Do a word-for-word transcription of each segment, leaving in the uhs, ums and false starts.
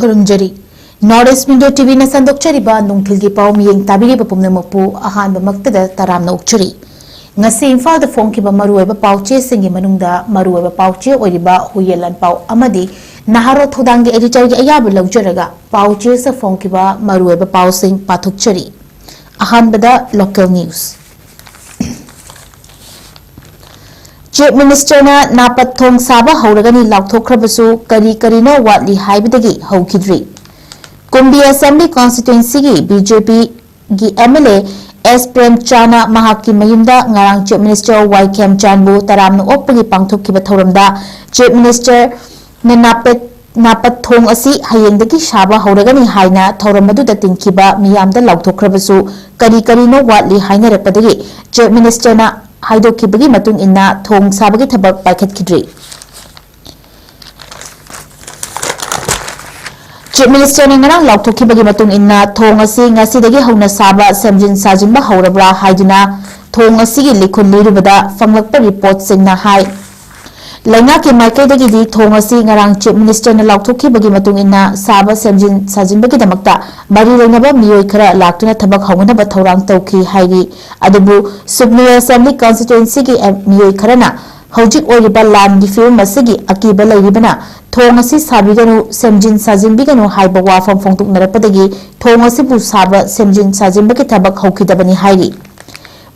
ꯈꯨꯔꯨꯝꯖꯔꯤ꯫ North East Window ꯇꯤꯚꯤꯅ ꯁꯟꯗꯣꯛꯆꯔꯤꯕ ꯅꯨꯡꯊꯤꯜꯒꯤ ꯄꯥꯎ ꯃꯤꯠꯌꯦꯡ ꯇꯥꯕꯤꯔꯤꯕ ꯄꯨꯝꯅꯃꯛꯄꯨ ꯑꯍꯥꯟꯕꯃꯛꯇꯗ ꯇꯔꯥꯝꯅ ꯑꯣꯛꯆꯔꯤ꯫ ꯉꯁꯤ ꯏꯝꯐꯥꯜꯗ ꯐꯣꯡꯈꯤꯕ ꯃꯔꯨꯑꯣꯏꯕ ꯄꯥꯎꯆꯦꯁꯤꯡꯒꯤ ꯃꯅꯨꯡꯗ ꯃꯔꯨꯑꯣꯏꯕ ꯄꯥꯎꯆꯦ ꯑꯣꯏꯔꯤꯕ ꯍꯨꯏꯌꯦꯟ ꯂꯥꯟꯄꯥꯎ ꯑꯃꯗꯤ ꯅꯍꯥꯔꯣꯜ ꯊꯧꯗꯥꯡꯒꯤ editorꯒꯤ ꯑꯌꯥꯕ ꯂꯧꯖꯔꯒ ꯄꯥꯎꯆꯦꯁꯤꯡꯗ ꯐꯣꯡꯈꯤꯕ ꯃꯔꯨꯑꯣꯏꯕ ꯄꯥꯎꯁꯤꯡ ꯄꯥꯊꯣꯛꯆꯔꯤ꯫ ꯑꯍꯥꯟꯕꯗ local news꯫ Chief Ministerꯅ ꯅꯥꯄꯠ ꯊꯣꯡ ꯁꯥꯕ ꯍꯧꯔꯒꯅꯤ ꯂꯥꯎꯊꯣꯛꯈ꯭ꯔꯕꯁꯨ ꯀꯔꯤ ꯀꯔꯤꯅꯣ ꯋꯥꯠꯂꯤ ꯍꯥꯏꯕꯗꯒꯤ ꯍꯧꯈꯤꯗ꯭ꯔꯤ꯫ ꯀꯨꯝꯕꯤ Assembly Constituencyꯒꯤ BJPꯒꯤ MLA S ꯄ꯭ꯔꯦꯝꯆꯥꯟꯅ ꯃꯍꯥꯛꯀꯤ ꯃꯌꯨꯝꯗ ꯉꯔꯥꯡ Chief Minister Y ꯈꯦꯝꯆꯥꯟꯕꯨ ꯇꯔꯥꯝꯅ ꯑꯣꯛꯄꯒꯤ ꯄꯥꯡꯊꯣꯛꯈꯤꯕ ꯊꯧꯔꯝꯗ Chief Ministerꯅ ꯅꯥꯄꯦꯠ-, ꯅꯥꯄꯠ ꯊꯣꯡ ꯑꯁꯤ ꯍꯌꯦꯡꯗꯒꯤ ꯁꯥꯕ ꯍꯧꯔꯒꯅꯤ ꯍꯥꯏꯅ ꯊꯧꯔꯝ ꯑꯗꯨꯗ ꯇꯤꯟꯈꯤꯕ ꯃꯤꯌꯥꯝꯗ ꯂꯥꯎꯊꯣꯛꯈ꯭ꯔꯕꯁꯨ ꯀꯔꯤ ꯀꯔꯤꯅꯣ ꯋꯥꯠꯂꯤ ꯍꯥꯏꯅꯔꯛꯄꯗꯒꯤ Chief Ministerꯅ ꯍꯥꯏꯗꯣꯛꯈꯤꯕꯒꯤ ꯃꯇꯨꯡ ꯏꯟꯅ ꯊꯣꯡ ꯁꯥꯕꯒꯤ ꯊꯕꯛ ꯄꯥꯏꯈꯠꯈꯤꯗ꯭ꯔꯤ꯫ Chief Ministerꯅ ꯉꯔꯥꯡ ꯂꯥꯎꯊꯣꯛꯈꯤꯕꯒꯤ ꯃꯇꯨꯡ ꯏꯟꯅ ꯊꯣꯡ ꯑꯁꯤ ꯉꯁꯤꯗꯒꯤ ꯍꯧꯅ ꯁꯥꯕ ꯁꯦꯝꯖꯤꯟ ꯁꯥꯖꯤꯟꯕ ꯍꯧꯔꯕ꯭ꯔꯥ ꯍꯥꯏꯗꯨꯅ ꯊꯣꯡ ꯑꯁꯤꯒꯤ ꯂꯤꯈꯨꯟ ꯂꯤꯔꯨꯕꯗ ꯐꯪꯂꯛꯄ reportꯁꯤꯡꯅ ꯍꯥꯏ꯫ ꯂꯩꯉꯥꯛꯀꯤ ꯃꯥꯏꯀꯩꯗꯒꯤꯗꯤ ꯊꯣꯡ ꯑꯁꯤ ꯉꯔꯥꯡ Chief Ministerꯅ ꯂꯥꯎꯊꯣꯛꯈꯤꯕꯒꯤ ꯃꯇꯨꯡ ꯏꯟꯅ ꯁꯥꯕ ꯁꯦꯝꯖꯤꯟ ꯁꯥꯖꯤꯟꯕꯒꯤꯗꯃꯛꯇ ꯃꯔꯤ ꯂꯩꯅꯕ ꯃꯤꯑꯣꯏ ꯈꯔ ꯂꯥꯛꯇꯨꯅ ꯊꯕꯛ ꯍꯧꯅꯅꯕ ꯊꯧꯔꯥꯡ ꯇꯧꯈꯤ ꯍꯥꯏꯔꯤ꯫ ꯑꯗꯨꯕꯨ ꯁꯨꯞꯅꯨ Assembly Constituencyꯒꯤ ꯑꯦꯝ-, ꯃꯤꯑꯣꯏ ꯈꯔꯅ ꯍꯧꯖꯤꯛ ꯑꯣꯏꯔꯤꯕ ꯂꯥꯟꯒꯤ ꯐꯤꯕꯝ ꯑꯁꯤꯒꯤ ꯑꯀꯤꯕ ꯂꯩꯔꯤꯕꯅ ꯊꯣꯡ ꯑꯁꯤ ꯁꯥꯕꯤꯒꯅꯨ, ꯁꯦꯝꯖꯤꯟ ꯁꯥꯖꯤꯟꯕꯤꯒꯅꯨ ꯍꯥꯏꯕ ꯋꯥꯐꯝ ꯐꯣꯡꯗꯣꯛꯅꯔꯛꯄꯗꯒꯤ ꯊꯣꯡ ꯑꯁꯤꯕꯨ ꯁꯥꯕ ꯁꯦꯝꯖꯤꯟ ꯁꯥꯖꯤꯟꯕꯒꯤ ꯊꯕꯛ ꯍꯧꯈꯤꯗꯕꯅꯤ ꯍꯥꯏꯔꯤ꯫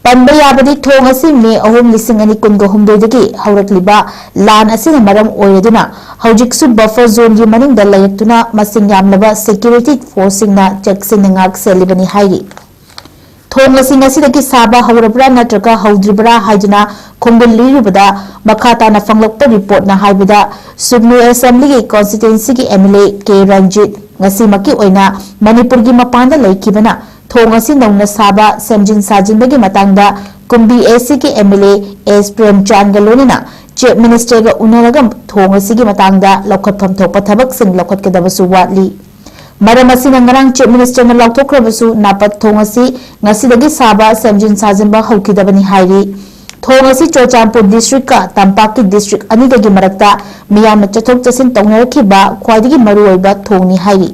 ꯄꯟꯕ ꯌꯥꯕꯗꯤ ꯊꯣꯡ ꯑꯁꯤ ꯃꯦ ꯑꯍꯨꯝ, ꯂꯤꯁꯤꯡ ꯑꯅꯤ ꯀꯨꯟꯒ ꯍꯨꯝꯗꯣꯏꯗꯒꯤ ꯍꯧꯔꯛꯂꯤꯕ ꯂꯥꯟ ꯑꯁꯤꯅ ꯃꯔꯝ ꯑꯣꯏꯔꯗꯨꯅ ꯍꯧꯖꯤꯛꯁꯨ buffer zoneꯒꯤ ꯃꯅꯨꯡꯗ ꯂꯩꯔꯛꯇꯨꯅ ꯃꯁꯤꯡ ꯌꯥꯝꯂꯕ security forceꯁꯤꯡꯅ ꯆꯦꯛꯁꯤꯟꯅ ꯉꯥꯛ ꯁꯦꯜꯂꯤꯕꯅꯤ ꯍꯥꯏꯔꯤ꯫ ꯊꯣꯡ ꯑꯁꯤ ꯉꯁꯤꯗꯒꯤ ꯁꯥꯕ ꯍꯧꯔꯕ꯭ꯔꯥ ꯅꯠꯇ꯭ꯔꯒ ꯍꯧꯗ꯭ꯔꯤꯕ꯭ꯔꯥ ꯍꯥꯏꯗꯨꯅ ꯈꯣꯡꯒꯨꯜ ꯂꯤꯔꯨꯕꯗ ꯃꯈꯥ ꯇꯥꯅ ꯐꯪꯂꯛꯄ reportꯅ ꯍꯥꯏꯕꯗ ꯁꯨꯞꯅꯨ Assemblyꯒꯤ constituencyꯒꯤ MLA ꯀꯦ ꯔꯟꯖꯤꯠ ꯉꯁꯤꯃꯛꯀꯤ ꯑꯣꯏꯅ ꯃꯅꯤꯄꯨꯔꯒꯤ ꯃꯄꯥꯟꯗ ꯂꯩꯈꯤꯕꯅ ꯊꯣꯡ ꯑꯁꯤ ꯅꯧꯅ ꯁꯥꯕ, ꯁꯦꯝꯖꯤꯟ ꯁꯥꯖꯤꯟꯕꯒꯤ ꯃꯇꯥꯡꯗ ꯀꯨꯝꯕꯤ ACꯒꯤ MLA S ꯄ꯭ꯔꯦꯝꯆꯥꯟꯒ ꯂꯣꯏꯅꯅ Chief Ministerꯒ ꯎꯅꯔꯒ ꯊꯣꯡ ꯑꯁꯤꯒꯤ ꯃꯇꯥꯡꯗ ꯂꯧꯈꯠꯐꯝ ꯊꯣꯛꯄ ꯊꯕꯛꯁꯤꯡ ꯂꯧꯈꯠꯀꯗꯕꯁꯨ ꯋꯥꯠꯂꯤ꯫ ꯃꯔꯝ ꯑꯁꯤꯅ ꯉꯔꯥꯡ Chief Ministerꯅ ꯂꯥꯎꯊꯣꯛꯈ꯭ꯔꯕꯁꯨ ꯅꯥꯄꯠ ꯊꯣꯡ ꯑꯁꯤ ꯉꯁꯤꯗꯒꯤ ꯁꯥꯕ, ꯁꯦꯝꯖꯤꯟ ꯁꯥꯖꯤꯟꯕ ꯍꯧꯈꯤꯗꯕꯅꯤ ꯍꯥꯏꯔꯤ꯫ ꯊꯣꯡ ꯑꯁꯤ ꯆꯨꯔꯆꯥꯟꯄꯨꯔ ꯗꯤꯁꯇ꯭ꯔꯤꯛꯀ ꯇꯝꯄꯥꯛꯀꯤ ꯗꯤꯁꯇ꯭ꯔꯤꯛ ꯑꯅꯤꯗꯒꯤ ꯃꯔꯛꯇ ꯃꯤꯌꯥꯝꯅ ꯆꯠꯊꯣꯛ ꯆꯠꯁꯤꯟ ꯇꯧꯅꯔꯛꯈꯤꯕ ꯈ꯭ꯋꯥꯏꯗꯒꯤ ꯃꯔꯨꯑꯣꯏꯕ ꯊꯣꯡꯅꯤ ꯍꯥꯏꯔꯤ꯫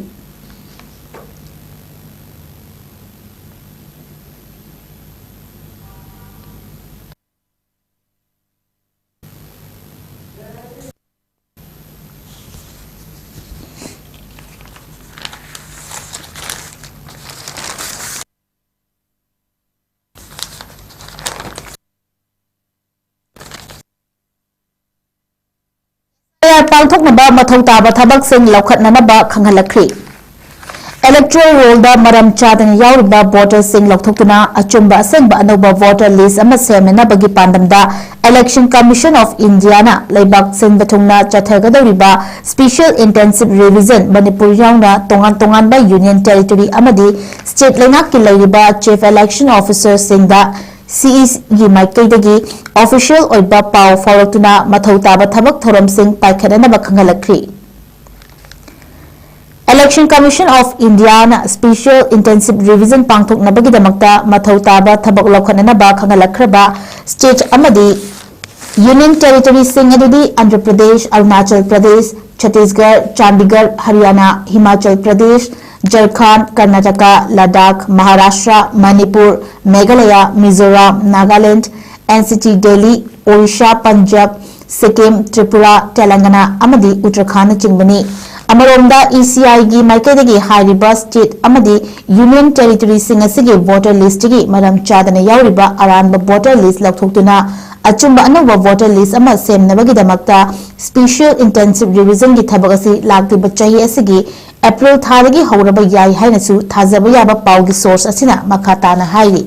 ꯄꯥꯡꯊꯣꯛꯅꯕ ꯃꯊꯧ ꯇꯥꯕ ꯊꯕꯛꯁꯤꯡ ꯂꯧꯈꯠꯅꯅꯕ ꯈꯪꯍꯜꯂꯛꯈ꯭ꯔꯤ꯫ Electoral rollꯗ ꯃꯔꯝ ꯆꯥꯗꯅ ꯌꯥꯎꯔꯤꯕ voterꯁꯤꯡ ꯂꯧꯊꯣꯛꯇꯨꯅ ꯑꯆꯨꯝꯕ ꯑꯁꯦꯡꯕ ꯑꯅꯧꯕ voter list ꯑꯃ ꯁꯦꯝꯅꯅꯕꯒꯤ ꯄꯥꯟꯗꯝꯗ Election Commission of Indiaꯅ ꯂꯩꯕꯥꯛ ꯁꯤꯟꯕ ꯊꯨꯡꯅ ꯆꯠꯊꯒꯗꯧꯔꯤꯕ Special Intensive Revision ꯃꯅꯤꯄꯨꯔ ꯌꯥꯎꯅ ꯇꯣꯉꯥꯟ ꯇꯣꯉꯥꯟꯕ Union Territory ꯑꯃꯗꯤ state ꯂꯩꯉꯥꯛꯀꯤ ꯂꯩꯔꯤꯕ Chief Election Officerꯁꯤꯡꯗ CECꯒꯤ ꯃꯥꯏꯀꯩꯗꯒꯤ official ꯑꯣꯏꯕ ꯄꯥꯎ ꯐꯥꯎꯔꯛꯇꯨꯅ ꯃꯊꯧ ꯇꯥꯕ ꯊꯕꯛ ꯊꯧꯔꯝꯁꯤꯡ ꯄꯥꯏꯈꯠꯅꯅꯕ ꯈꯪꯍꯜꯂꯛꯈ꯭ꯔꯤ꯫ Election Commission of Indiaꯅ Special Intensive Revision ꯄꯥꯡꯊꯣꯛꯅꯕꯒꯤꯗꯃꯛꯇ ꯃꯊꯧ ꯇꯥꯕ ꯊꯕꯛ ꯂꯧꯈꯠꯅꯅꯕ ꯈꯪꯍꯜꯂꯛꯈ꯭ꯔꯕ state ꯑꯃꯗꯤ Union Territoryꯁꯤꯡ ꯑꯗꯨꯗꯤ ꯑꯟꯙ꯭ꯔ ꯄ꯭ꯔꯗꯦꯁ, ꯑꯔꯨꯅꯥꯆꯜ ꯄ꯭ꯔꯗꯦꯁ, ꯆꯇꯤꯁꯒꯔ, ꯆꯥꯟꯗꯤꯒꯔ, ꯍꯔꯤꯌꯥꯅꯥ, ꯍꯤꯃꯥꯆꯜ ꯄ꯭ꯔꯗꯦꯁ, ꯖꯔꯈꯥꯟ, ꯀꯔꯅꯥꯇꯀꯥ, ꯂꯗꯥꯈ, ꯃꯍꯥꯔꯥꯁꯇ꯭ꯔ, ꯃꯅꯤꯄꯨꯔ, ꯃꯦꯘꯥꯂꯌꯥ, ꯃꯤꯖꯣꯔꯥꯝ, ꯅꯥꯒꯥꯂꯦꯟꯗ, NCT ꯗꯦꯜꯂꯤ, ꯑꯣꯔꯤꯁꯥ, ꯄꯟꯖꯥꯕ, ꯁꯤꯛꯀꯤꯝ, ꯇ꯭ꯔꯤꯄꯨꯔꯥ, ꯇꯦꯂꯪꯒꯅꯥ ꯑꯃꯗꯤ ꯎꯠꯇꯔꯈꯥꯟꯅꯆꯤꯡꯕꯅꯤ꯫ ꯑꯃꯔꯣꯝꯗ, ECIꯒꯤ ꯃꯥꯏꯀꯩꯗꯒꯤ ꯍꯥꯏꯔꯤꯕ state ꯑꯃꯗꯤ Union Territoryꯁꯤꯡ ꯑꯁꯤꯒꯤ voter listꯇꯒꯤ ꯃꯔꯝ ꯆꯥꯗꯅ ꯌꯥꯎꯔꯤꯕ ꯑꯔꯥꯟꯕ voter list ꯂꯧꯊꯣꯛꯇꯨꯅ ꯑꯆꯨꯝꯕ ꯑꯅꯧꯕ voter list ꯑꯃ ꯁꯦꯝꯅꯕꯒꯤꯗꯃꯛꯇ Special Intensive Revisionꯒꯤ ꯊꯕꯛ ꯑꯁꯤ ꯂꯥꯛꯂꯤꯕ ꯆꯍꯤ ꯑꯁꯤꯒꯤ April ꯊꯥꯗꯒꯤ ꯍꯧꯔꯕ ꯌꯥꯏ ꯍꯥꯏꯅꯁꯨ ꯊꯥꯖꯕ ꯌꯥꯕ ꯄꯥꯎꯒꯤ source ꯑꯁꯤꯅ ꯃꯈꯥ ꯇꯥꯅ ꯍꯥꯏꯔꯤ꯫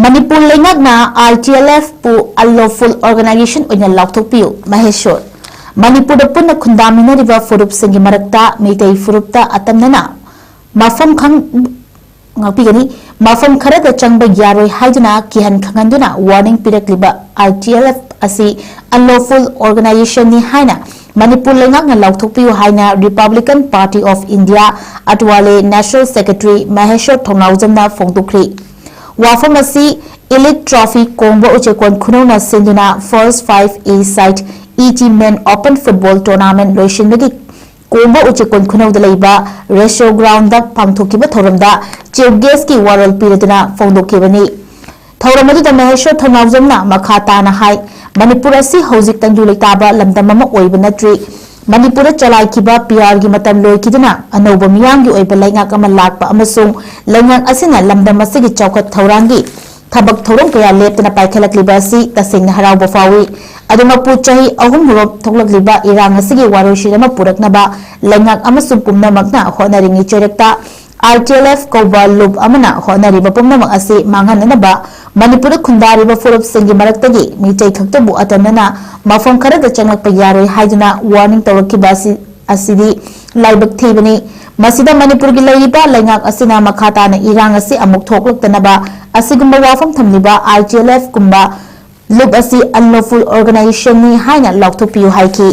ꯃꯅꯤꯄꯨꯔ ꯂꯩꯉꯥꯛꯅ ꯑꯥꯏ ꯇꯤ ꯑꯦꯜ ꯑꯦꯐ ꯄꯨ unlawful organization ꯑꯣꯏꯅ ꯂꯥꯎꯊꯣꯛꯄꯤꯌꯨ꯫ ꯃꯍꯦꯁꯣꯔ꯫ ꯃꯅꯤꯄꯨꯔꯗ ꯄꯨꯟꯅ ꯈꯨꯟꯗꯥꯃꯤꯟꯅꯔꯤꯕ ꯐꯨꯔꯨꯞꯁꯤꯡꯒꯤ ꯃꯔꯛꯇ ꯃꯤꯇꯩ ꯐꯨꯔꯨꯞꯇ ꯑꯇꯝꯅꯅ ꯃꯐꯝ ꯈꯪ-, ꯉꯥꯛꯄꯤꯒꯅꯤ꯫ ꯃꯐꯝ ꯈꯔꯗ ꯆꯪꯕ ꯌꯥꯔꯣꯏ ꯍꯥꯏꯗꯨꯅ ꯀꯤꯍꯟ ꯈꯪꯍꯟꯗꯨꯅ warning ꯄꯤꯔꯛꯂꯤꯕ ꯑꯥꯏ ꯇꯤ ꯑꯦꯜ ꯑꯦꯐ ꯑꯁꯤ unlawful organization ꯅꯤ ꯍꯥꯏꯅ ꯃꯅꯤꯄꯨꯔ ꯂꯩꯉꯥꯛꯅ ꯂꯥꯎꯊꯣꯛꯄꯤꯌꯨ ꯍꯥꯏꯅ Republican Party of India ꯑꯇ꯭ꯋꯥꯂꯦ National Secretary ꯃꯍꯦꯁꯣꯔ ꯊꯧꯅꯥꯎꯖꯝꯅ ꯐꯣꯡꯗꯣꯛꯈ꯭ꯔꯤ꯫ ꯋꯥꯐꯝ ꯑꯁꯤ Elite Trophy ꯀꯣꯡꯕ ꯎꯆꯦꯀꯣꯟ ꯈꯨꯅꯧꯅ ꯁꯤꯟꯗꯨꯅ First Five A Side E T Men Open Football Tournament ꯂꯣꯏꯁꯤꯟꯕꯒꯤ ꯀꯣꯡꯕ ꯎꯆꯦꯀꯣꯟ ꯈꯨꯅꯧꯗ ꯂꯩꯕ Reso Ground ꯗ ꯄꯥꯡꯊꯣꯛꯈꯤꯕ ꯊꯧꯔꯝꯗ chief guest ꯀꯤ ꯋꯥꯔꯣꯜ ꯄꯤꯔꯗꯨꯅ ꯐꯣꯡꯗꯣꯛꯈꯤꯕꯅꯤ꯫ ꯊꯧꯔꯝ ꯑꯗꯨꯗ ꯃꯍꯦꯁꯣꯔ ꯊꯧꯅꯥꯎꯖꯝꯅ ꯃꯈꯥ ꯇꯥꯅ ꯍꯥꯏ, ꯃꯅꯤꯄꯨꯔ ꯑꯁꯤ ꯍꯧꯖꯤꯛ ꯇꯪꯗꯨ ꯂꯩꯇꯥꯕ ꯂꯝꯗꯝ ꯑꯃ ꯑꯣꯏꯕ ꯅꯠꯇ꯭ꯔꯤ꯫ ꯃꯅꯤꯄꯨꯔꯗ ꯆꯂꯥꯏꯈꯤꯕ P R ꯒꯤ ꯃꯇꯝ ꯂꯣꯏꯈꯤꯗꯨꯅ ꯑꯅꯧꯕ ꯃꯤꯌꯥꯝꯒꯤ ꯑꯣꯏꯕ ꯂꯩꯉꯥꯛ ꯑꯃ ꯂꯥꯛꯄ ꯑꯃꯁꯨꯡ ꯂꯩꯉꯥꯛ ꯑꯁꯤꯅ ꯂꯝꯗꯝ ꯑꯁꯤꯒꯤ ꯆꯥꯎꯈꯠ ꯊꯧꯔꯥꯡꯒꯤ ꯊꯕꯛ ꯊꯧꯔꯝ ꯀꯌꯥ ꯂꯦꯞꯇꯅ ꯄꯥꯏꯈꯠꯂꯛꯂꯤꯕ ꯑꯁꯤ ꯇꯁꯦꯡꯅ ꯍꯔꯥꯎꯕ ꯐꯥꯎꯏ꯫ ꯑꯗꯨꯃꯛꯄꯨ ꯆꯍꯤ ꯑꯍꯨꯝ ꯍꯦꯟꯅ ꯊꯣꯛꯂꯛꯂꯤꯕ ꯏꯔꯥꯡ ꯑꯁꯤꯒꯤ ꯋꯥꯔꯣꯏꯁꯤꯟ ꯑꯃ ꯄꯨꯔꯛꯅꯕ ꯂꯩꯉꯥꯛ ꯑꯃꯁꯨꯡ ꯄꯨꯝꯅꯃꯛꯅ ꯍꯣꯠꯅꯔꯤꯉꯩ ꯆꯩꯔꯛꯇ I T L F ꯀꯧꯕ ꯂꯨꯞ ꯑꯃꯅ ꯍꯣꯠꯅꯔꯤꯕ ꯄꯨꯝꯅꯃꯛ ꯑꯁꯤ ꯃꯥꯡꯍꯟꯅꯅꯕ ꯃꯅꯤꯄꯨꯔꯗ ꯈꯨꯟꯗꯥꯔꯤꯕ ꯐꯨꯔꯨꯞꯁꯤꯡꯒꯤ ꯃꯔꯛꯇꯒꯤ ꯃꯤꯇꯩ ꯈꯛꯇꯕꯨ ꯑꯇꯝꯅꯅ ꯃꯐꯝ ꯈꯔꯗ ꯆꯪꯂꯛꯄ ꯌꯥꯔꯣꯏ ꯍꯥꯏꯗꯨꯅ warning ꯇꯧꯔꯛꯈꯤꯕ ꯑꯁꯤ, ꯑꯁꯤꯗꯤ ꯂꯥꯏꯕꯛ ꯊꯤꯕꯅꯤ꯫ ꯃꯁꯤꯗ ꯃꯅꯤꯄꯨꯔꯒꯤ ꯂꯩꯔꯤꯕ ꯂꯩꯉꯥꯛ ꯑꯁꯤꯅ ꯃꯈꯥ ꯇꯥꯅ ꯏꯔꯥꯡ ꯑꯁꯤ ꯑꯃꯨꯛ ꯊꯣꯛꯂꯛꯇꯅꯕ ꯑꯁꯤꯒꯨꯝꯕ ꯋꯥꯐꯝ ꯊꯝꯂꯤꯕ I T L F ꯀꯨꯝꯕ ꯂꯨꯞ ꯑꯁꯤ unlawful organization ꯅꯤ ꯍꯥꯏꯅ ꯂꯥꯎꯊꯣꯛꯄꯤꯌꯨ ꯍꯥꯏꯈꯤ꯫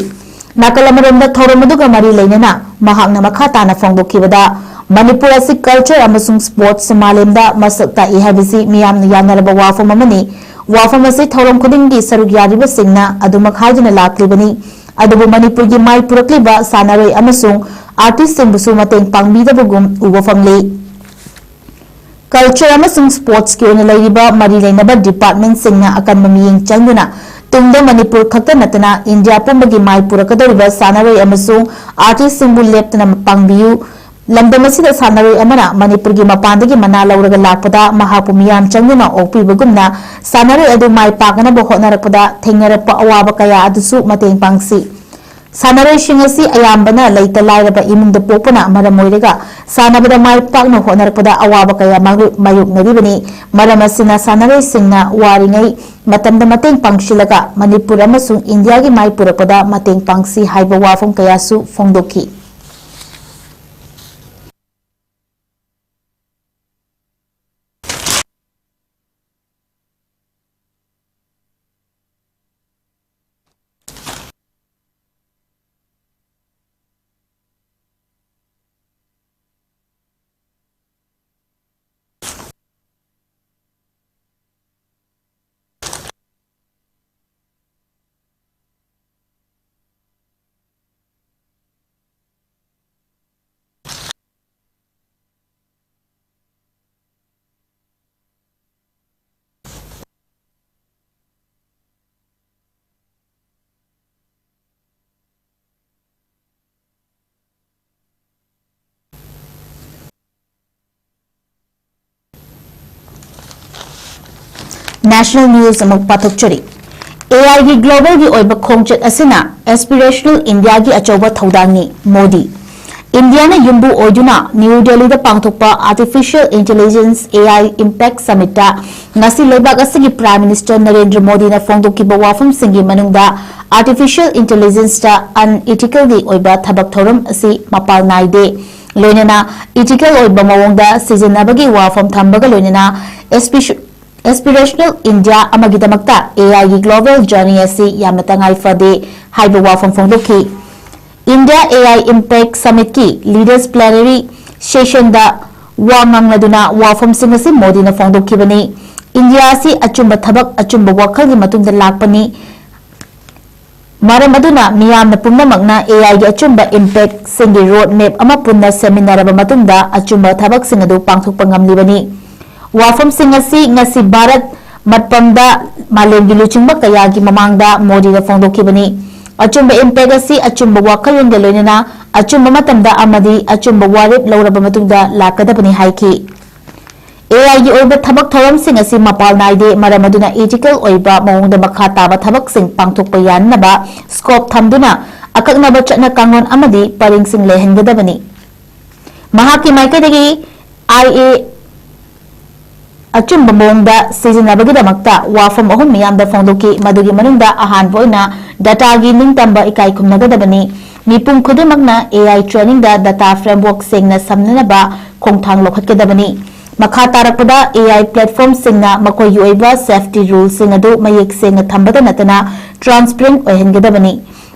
ꯅꯥꯀꯜ ꯑꯃꯔꯣꯝꯗ ꯊꯧꯔꯝ ꯑꯗꯨꯒ ꯃꯔꯤ ꯂꯩꯅꯅ ꯃꯍꯥꯛꯅ ꯃꯈꯥ ꯇꯥꯅ ꯐꯣꯡꯗꯣꯛꯈꯤꯕꯗ, ꯃꯅꯤꯄꯨꯔ ꯑꯁꯤ culture ꯑꯃꯁꯨꯡ sports ꯃꯥꯂꯦꯝꯗ ꯃꯁꯛ ꯇꯥꯛꯏ ꯍꯥꯏꯕꯁꯤ ꯃꯤꯌꯥꯝꯅ ꯌꯥꯅꯔꯕ ꯋꯥꯐꯝ ꯑꯃꯅꯤ꯫ ꯋꯥꯐꯝ ꯑꯁꯤ ꯊꯧꯔꯝ ꯈꯨꯗꯤꯡꯒꯤ ꯁꯔꯨꯛ ꯌꯥꯔꯤꯕꯁꯤꯡꯅ ꯑꯗꯨꯃꯛ ꯍꯥꯏꯗꯨꯅ ꯂꯥꯛꯂꯤꯕꯅꯤ꯫ ꯑꯗꯨꯕꯨ ꯃꯅꯤꯄꯨꯔꯒꯤ ꯃꯥꯏ ꯄꯨꯔꯛꯂꯤꯕ ꯁꯥꯟꯅꯔꯣꯏ ꯑꯃꯁꯨꯡ artist ꯁꯤꯡꯕꯨꯁꯨ ꯃꯇꯦꯡ ꯄꯥꯡꯕꯤꯗꯕꯒꯨꯝ ꯎꯕ ꯐꯪꯂꯤ꯫ Culture ꯑꯃꯁꯨꯡ sports ꯀꯤ ꯑꯣꯏꯅ ꯂꯩꯔꯤꯕ ꯃꯔꯤ ꯂꯩꯅꯕ department ꯁꯤꯡꯅ ꯑꯀꯟꯕ ꯃꯤꯠꯌꯦꯡ ꯆꯪꯗꯨꯅ ꯇꯨꯡꯗ ꯃꯅꯤꯄꯨꯔ ꯈꯛꯇ ꯅꯠꯇꯅ ꯏꯟꯗꯤꯌꯥ ꯄꯨꯝꯕꯒꯤ ꯃꯥꯏ ꯄꯨꯔꯛꯀꯗꯧꯔꯤꯕ ꯁꯥꯟꯅꯔꯣꯏ ꯑꯃꯁꯨꯡ artist ꯁꯤꯡꯕꯨ ꯂꯦꯞꯇꯅ ꯄꯥꯡꯕꯤꯌꯨ꯫ ꯂꯝꯗꯝ ꯑꯁꯤꯗ ꯁꯥꯟꯅꯔꯣꯏ ꯑꯃꯅ ꯃꯅꯤꯄꯨꯔꯒꯤ ꯃꯄꯥꯟꯗꯒꯤ ꯃꯅꯥ ꯂꯧꯔꯒ ꯂꯥꯛꯄꯗ ꯃꯍꯥꯛꯄꯨ ꯃꯤꯌꯥꯝ ꯆꯪꯗꯨꯅ ꯑꯣꯛꯄꯤꯕꯒꯨꯝꯅ ꯁꯥꯟꯅꯔꯣꯏ ꯑꯗꯨ ꯃꯥꯏ ꯄꯥꯛꯅꯕ ꯍꯣꯠꯅꯔꯛꯄꯗ ꯊꯦꯡꯅꯔꯛꯄ ꯑꯋꯥꯕ ꯀꯌꯥ ꯑꯗꯨꯁꯨ ꯃꯇꯦꯡ ꯄꯥꯡꯁꯤ꯫ ꯁꯥꯟꯅꯔꯣꯏꯁꯤꯡ ꯑꯁꯤ ꯑꯌꯥꯝꯕꯅ ꯂꯩꯇ ꯂꯥꯏꯔꯕ ꯏꯃꯨꯡꯗ ꯄꯣꯛꯄꯅ ꯃꯔꯝ ꯑꯣꯏꯔꯒ ꯁꯥꯟꯅꯕꯗ ꯃꯥꯏ ꯄꯥꯛꯅ ꯍꯣꯠꯅꯔꯛꯄꯗ ꯑꯋꯥꯕ ꯀꯌꯥ ꯃꯥꯌꯣꯛ-, ꯃꯥꯌꯣꯛꯅꯔꯤꯕꯅꯤ꯫ ꯃꯔꯝ ꯑꯁꯤꯅ ꯁꯥꯟꯅꯔꯣꯏꯁꯤꯡꯅ ꯋꯥꯔꯤꯉꯩ ꯃꯇꯝꯗ ꯃꯇꯦꯡ ꯄꯥꯡꯁꯤꯜꯂꯒ ꯃꯅꯤꯄꯨꯔ ꯑꯃꯁꯨꯡ ꯏꯟꯗꯤꯌꯥꯒꯤ ꯃꯥꯏ ꯄꯨꯔꯛꯄꯗ ꯃꯇꯦꯡ ꯄꯥꯡꯁꯤ ꯍꯥꯏꯕ ꯋꯥꯐꯝ ꯀꯌꯥꯁꯨ ꯐꯣꯡꯗꯣꯛꯈꯤ꯫ National News ꯑꯃꯨꯛ ꯄꯥꯊꯣꯛꯆꯔꯤ꯫ ꯑꯦ ꯑꯥꯏꯒꯤ ꯒ꯭ꯂꯣꯕꯦꯜꯒꯤ ꯑꯣꯏꯕ ꯈꯣꯡꯆꯠ ꯑꯁꯤꯅ ꯑꯦꯁꯄꯤꯔꯦꯁꯅꯦꯜ ꯏꯟꯗꯤꯌꯥꯒꯤ ꯑꯆꯧꯕ ꯊꯧꯗꯥꯡꯅꯤ, ꯃꯣꯗꯤ꯫ ꯏꯟꯗꯤꯌꯥꯅ ꯌꯨꯝꯕꯨ ꯑꯣꯏꯗꯨꯅ ꯅ꯭ꯌꯨ ꯗꯦꯜꯂꯤꯗ ꯄꯥꯡꯊꯣꯛꯄ artificial intelligence, A I, impact ꯁꯃꯤꯠꯇ ꯉꯁꯤ ꯂꯩꯕꯥꯛ ꯑꯁꯤꯒꯤ ꯄ꯭ꯔꯥꯏꯝ ꯃꯤꯅꯤꯁꯇꯔ ꯅꯔꯦꯟꯗ꯭ꯔ ꯃꯣꯗꯤꯅ ꯐꯣꯡꯗꯣꯛꯈꯤꯕ ꯋꯥꯐꯝꯁꯤꯡꯒꯤ ꯃꯅꯨꯡꯗ ꯑꯥꯔꯇꯤꯐꯤꯁꯤꯌꯦꯜ ꯏꯟꯇꯦꯂꯤꯖꯦꯟꯁꯇ ꯑꯟꯏꯊꯤꯀꯦꯜꯒꯤ ꯑꯣꯏꯕ ꯊꯕꯛ ꯊꯧꯔꯝ ꯑꯁꯤ ꯃꯄꯥꯜ ꯅꯥꯏꯗꯦ꯫ ꯂꯣꯏꯅꯅ ꯏꯊꯤꯀꯦꯜ ꯑꯣꯏꯕ ꯃꯑꯣꯡꯗ ꯁꯤꯖꯤꯟꯅꯕꯒꯤ ꯋꯥꯐꯝ ꯊꯝꯕꯒ ꯂꯣꯏꯅꯅ ꯑꯦꯁꯄꯤꯁ-, ꯑꯦꯁꯄꯤꯔꯦꯁꯅꯦꯜ ꯏꯟꯗꯤꯌꯥ ꯑꯃꯒꯤꯗꯃꯛꯇ ꯑꯦ ꯑꯥꯏꯒꯤ ꯒ꯭ꯂꯣꯕꯦꯜ ꯖꯔꯅꯤ ꯑꯁꯤ ꯌꯥꯝꯅ ꯇꯉꯥꯏ ꯐꯗꯦ ꯍꯥꯏꯕ ꯋꯥꯐꯝ ꯐꯣꯡꯗꯣꯛꯈꯤ꯫ ꯏꯟꯗꯤꯌꯥ ꯑꯦ ꯑꯥꯏ ꯏꯝꯄꯦꯛ ꯁꯃꯤꯠꯀꯤ ꯂꯤꯗꯔꯁ ꯄ꯭ꯂꯦꯅꯔꯤ ꯁꯦꯁꯟꯗ ꯋꯥ ꯉꯥꯡꯅꯗꯨꯅ ꯋꯥꯐꯝꯁꯤꯡ ꯑꯁꯤ ꯃꯣꯗꯤꯅ ꯐꯣꯡꯗꯣꯛꯈꯤꯕꯅꯤ꯫ ꯏꯟꯗꯤꯌꯥ ꯑꯁꯤ ꯑꯆꯨꯝꯕ ꯊꯕꯛ, ꯑꯆꯨꯝꯕ ꯋꯥꯈꯜꯒꯤ ꯃꯇꯨꯡꯗ ꯂꯥꯛꯄꯅꯤ꯫ ꯃꯔꯝ ꯑꯗꯨꯅ ꯃꯤꯌꯥꯝꯅ ꯄꯨꯝꯅꯃꯛꯅ ꯑꯦ ꯑꯥꯏꯒꯤ ꯑꯆꯨꯝꯕ ꯏꯝꯄꯦꯛꯁꯤꯡꯒꯤ ꯔꯣꯗ ꯃꯦꯞ ꯑꯃ ꯄꯨꯟꯅ ꯁꯦꯝꯃꯤꯟꯅꯔꯕ ꯃꯇꯨꯡꯗ ꯑꯆꯨꯝꯕ ꯊꯕꯛꯁꯤꯡ ꯑꯗꯨ ꯄꯥꯡꯊꯣꯛꯄ ꯉꯝꯂꯤꯕꯅꯤ꯫ ꯋꯥꯐꯝꯁꯤꯡ ꯑꯁꯤ ꯉꯁꯤ ꯚꯥꯔꯠ ꯃꯠꯄꯝꯗ ꯃꯥꯂꯦꯝꯒꯤ ꯂꯨꯆꯤꯡꯕ ꯀꯌꯥꯒꯤ ꯃꯃꯥꯡꯗ ꯃꯣꯗꯤꯅ ꯐꯣꯡꯗꯣꯛꯈꯤꯕꯅꯤ꯫ ꯑꯆꯨꯝꯕ ꯏꯝꯄꯦꯛ ꯑꯁꯤ ꯑꯆꯨꯝꯕ ꯋꯥꯈꯜꯂꯣꯟꯒ ꯂꯣꯏꯅꯅ ꯑꯆꯨꯝꯕ ꯃꯇꯝꯗ ꯑꯃꯗꯤ ꯑꯆꯨꯝꯕ ꯋꯥꯔꯦꯞ ꯂꯧꯔꯕ ꯃꯇꯨꯡꯗ ꯂꯥꯛꯀꯗꯕꯅꯤ ꯍꯥꯏꯈꯤ꯫ ꯑꯦ ꯑꯥꯏꯒꯤ ꯑꯣꯏꯕ ꯊꯕꯛ ꯊꯧꯔꯝꯁꯤꯡ ꯑꯁꯤ ꯃꯄꯥꯜ ꯅꯥꯏꯗꯦ, ꯃꯔꯝ ꯑꯗꯨꯅ ꯏꯊꯤꯀꯦꯜ ꯑꯣꯏꯕ ꯃꯑꯣꯡꯗ ꯃꯈꯥ ꯇꯥꯕ ꯊꯕꯛꯁꯤꯡ ꯄꯥꯡꯊꯣꯛꯄ ꯌꯥꯅꯅꯕ ꯁ꯭ꯀꯣꯞ ꯊꯝꯗꯨꯅ ꯑꯀꯛꯅꯕ ꯆꯠꯅ ꯀꯥꯡꯂꯣꯟ ꯑꯃꯗꯤ ꯄꯔꯤꯡꯁꯤꯡ ꯂꯩꯍꯟꯒꯗꯕꯅꯤ꯫ ꯃꯍꯥꯛꯀꯤ ꯃꯥꯏꯀꯩꯗꯒꯤ ꯑꯥꯏ ꯑꯦ ꯑꯆꯨꯝꯕ ꯃꯑꯣꯡꯗ ꯁꯤꯖꯤꯟꯅꯕꯒꯤꯗꯃꯛꯇ ꯋꯥꯐꯝ ꯑꯍꯨꯝ ꯃꯤꯌꯥꯝꯗ ꯐꯣꯡꯗꯣꯛꯈꯤ꯫ ꯃꯗꯨꯒꯤ ꯃꯅꯨꯡꯗ ꯑꯍꯥꯟꯕ ꯑꯣꯏꯅ dataꯒꯤ ꯅꯤꯡꯇꯝꯕ ꯏꯀꯥꯏ ꯈꯨꯝꯅꯒꯗꯕꯅꯤ꯫ ꯃꯤꯄꯨꯝ ꯈꯨꯗꯤꯡꯃꯛꯅ A I trainingꯗ data framework ꯁꯦꯡꯅ ꯁꯝꯅꯅꯕ ꯈꯣꯡꯊꯥꯡ ꯂꯧꯈꯠꯀꯗꯕꯅꯤ꯫ ꯃꯈꯥ ꯇꯥꯔꯛꯄꯗ, A I platformꯁꯤꯡꯅ ꯃꯈꯣꯏꯒꯤ ꯑꯣꯏꯕ safety ruleꯁꯤꯡ ꯑꯗꯨ ꯃꯌꯦꯛ ꯁꯦꯡꯅ ꯊꯝꯕꯇ ꯅꯠꯇꯅ transparent ꯑꯣꯏꯍꯟꯒꯗꯕꯅꯤ꯫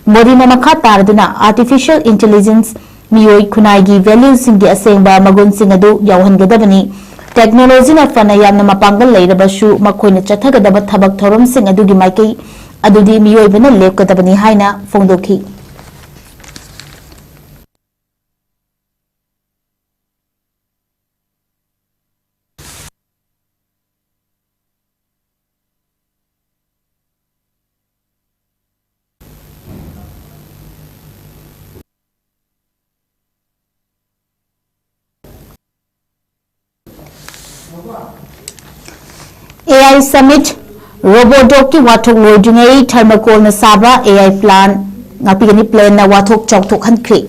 ꯃꯣꯗꯤꯅ ꯃꯈꯥ ꯇꯥꯔꯗꯨꯅ, artificial intelligence ꯃꯤꯑꯣꯏ ꯈꯨꯟꯅꯥꯏꯒꯤ valueꯁꯤꯡꯒꯤ ꯑꯁꯦꯡꯕ ꯃꯒꯨꯟꯁꯤꯡ ꯑꯗꯨ ꯌꯥꯎꯍꯟꯒꯗꯕꯅꯤ꯫ Technologyꯅ ꯐꯅ ꯌꯥꯝꯅ ꯃꯄꯥꯡꯒꯜ ꯂꯩꯔꯕꯁꯨ, ꯃꯈꯣꯏꯅ ꯆꯠꯊꯒꯗꯕ ꯊꯕꯛ ꯊꯧꯔꯝꯁꯤꯡ ꯑꯗꯨꯒꯤ ꯃꯥꯏꯀꯩ ꯑꯗꯨꯗꯤ ꯃꯤꯑꯣꯏꯕꯅ ꯂꯦꯞꯀꯗꯕꯅꯤ ꯍꯥꯏꯅ ꯐꯣꯡꯗꯣꯛꯈꯤ꯫ A I Summit, Robodocꯀꯤ ꯋꯥꯊꯣꯛ ꯂꯣꯏꯗ꯭ꯔꯤꯉꯩ thermocolꯅ ꯁꯥꯕ A I plant ꯉꯥꯛꯄꯤꯒꯅꯤ, planeꯅ ꯋꯥꯊꯣꯛ ꯆꯥꯎꯊꯣꯛꯍꯟꯈ꯭ꯔꯦ꯫